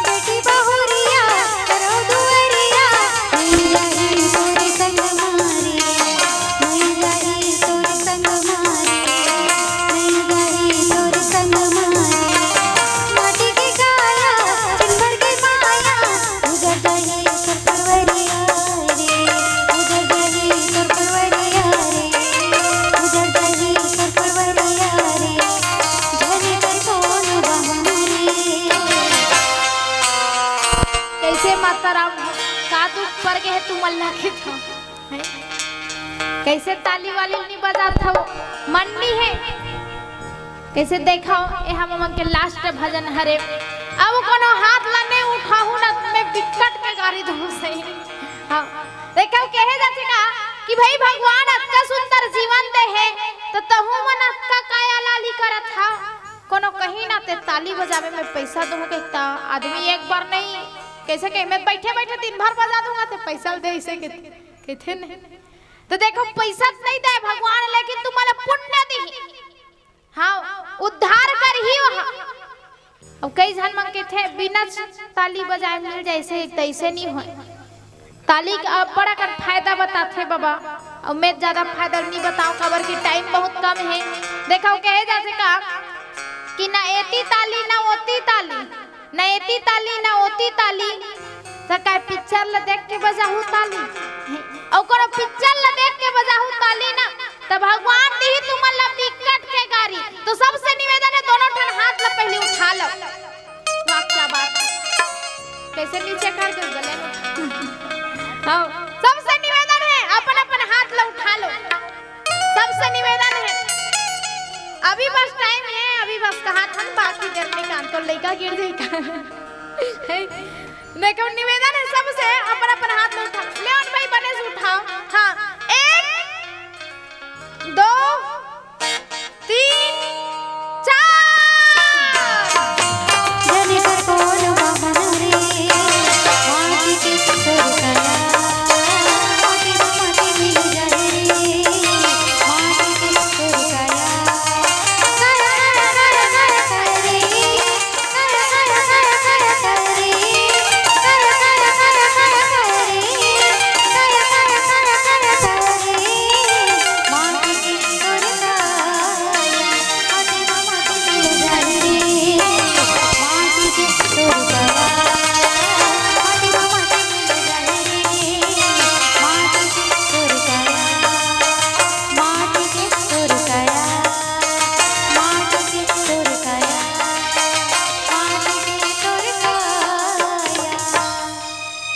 बेटी बहुरिया करो दुआरिया, मिल जाही तोर संग मारे, मिल जाही तोर संग मारे, मिल जाही तोर संग मारे। माटी के काया, दिन भर के माया, उजड़ जाही तोर परवरिया रे, उजड़ जाही तोर परवरिया रे, उजड़ जाही तोर परवरिया रे। झरे कर कौन बहाना रे। कैसे माता राम, का दुख पड़ गे हे तुमन ला के तो, हैं? कैसे ताली वाली नी बजात हव, मन नी हे। कैसे देखव, ए हमन के लास्ट भजन हरे, अब कोनो हाथ ला नहीं उठाहू ना, मैं बिकट के गारी दूँ सही। हाँ, देखव, कहे जाथे का कि भाई भगवान अतका सुंदर जीवन दे हे, तो तहू मन अतका काया लाली करत हा। कोनो कहीं ना ते ताली बजावे में पैसा दूँ के, त आदमी एक बार नहीं, कैसे कहे, मैं बैठे बैठे दिन भर बजा दूंगा, ते पैसा दे इसे के, कहते नहीं। तो देखव, पैसा नहीं दे भगवान, लेकिन तुम्हारा पुण्य दी। हाँ, उद्धार करही वह। अब कई झन मन कहिथे, बिना ताली बजाए मिल जाए, ऐसे, तैसे नहीं होय। ताली के अब्बड़ अकन फायदा बताथे बाबा, अउ मैं ज्यादा फायदा नहीं बताऊं, काबर कि टाइम बहुत कम हे। देखो, कहे जाथे का कि ना एती ताली, ना ओती ताली, ना एती ताली, ना ओती ताली, त काय पिक्चर ल देख के बजाहू ताली? अउ कोनो पिक्चर ल देख के बजाहू ताली ना, त भगवान दिही तुमन ल बिकट के गारी। तो सबसे निवेदन हे, दोनों ठन हाथ ल पहिली उठा लो। वाह, क्या बात है। कैसे नीचे कर दो गले में। हाँ, सबसे निवेदन हे, अपन अपन हाथ ल उठा लो। सबसे निवेदन हे, अभी बस टाइम हे, अभी बस कहा था, बाकी देर में कान तो लइका गिर जाई का। देखो, निवेदन हे सबसे, अपन अपन हाथ ल उठा। लेवन भाई बने से उठाओ। हाँ, एक, दो, तीन, चार।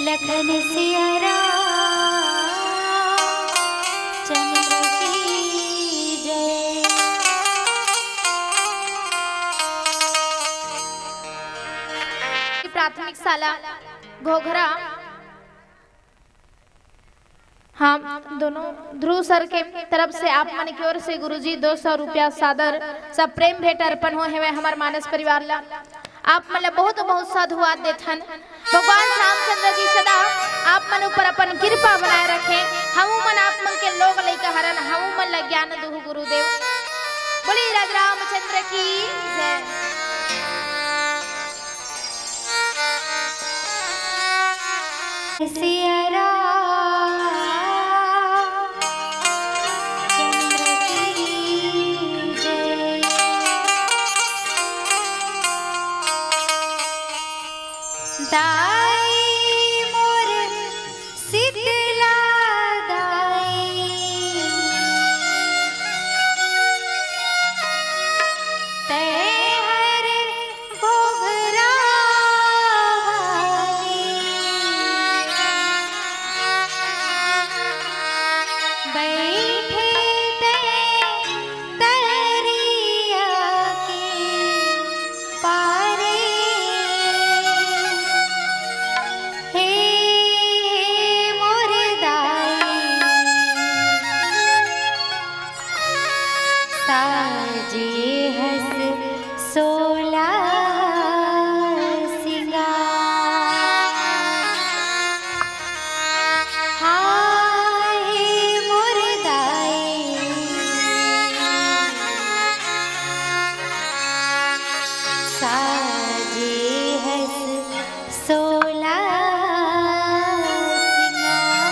लखन सिया राम चंद्र की जय। प्राथमिक शाला घोघरा। हाँ, दोनों ध्रुव सर के तरफ से आप मन के ओर से गुरुजी दो सौ रुपया सादर सप्रेम भेंट अर्पण होय हवय हमर मानस परिवार ला। आप मन ला बहुत बहुत साधुवाद देथन। भगवान रामचंद्र जी सदा आप मन ऊपर अपन कृपा बनाए रखे। हमू मन आप मन के लोग लइका हरन, हमू मन ला ज्ञान दुहू गुरुदेव। बोलिए राज रामचंद्र की जय। सिया राम चंद्र की जय। दाई मोर शीतला दाई, तैं हर घोघरा वाली, बइठे तैं तरिया के पारे। हे मोर दाई, साजे हस सोला सिंगार। हाय मोर दाई, साजे हस सोला सिंगार।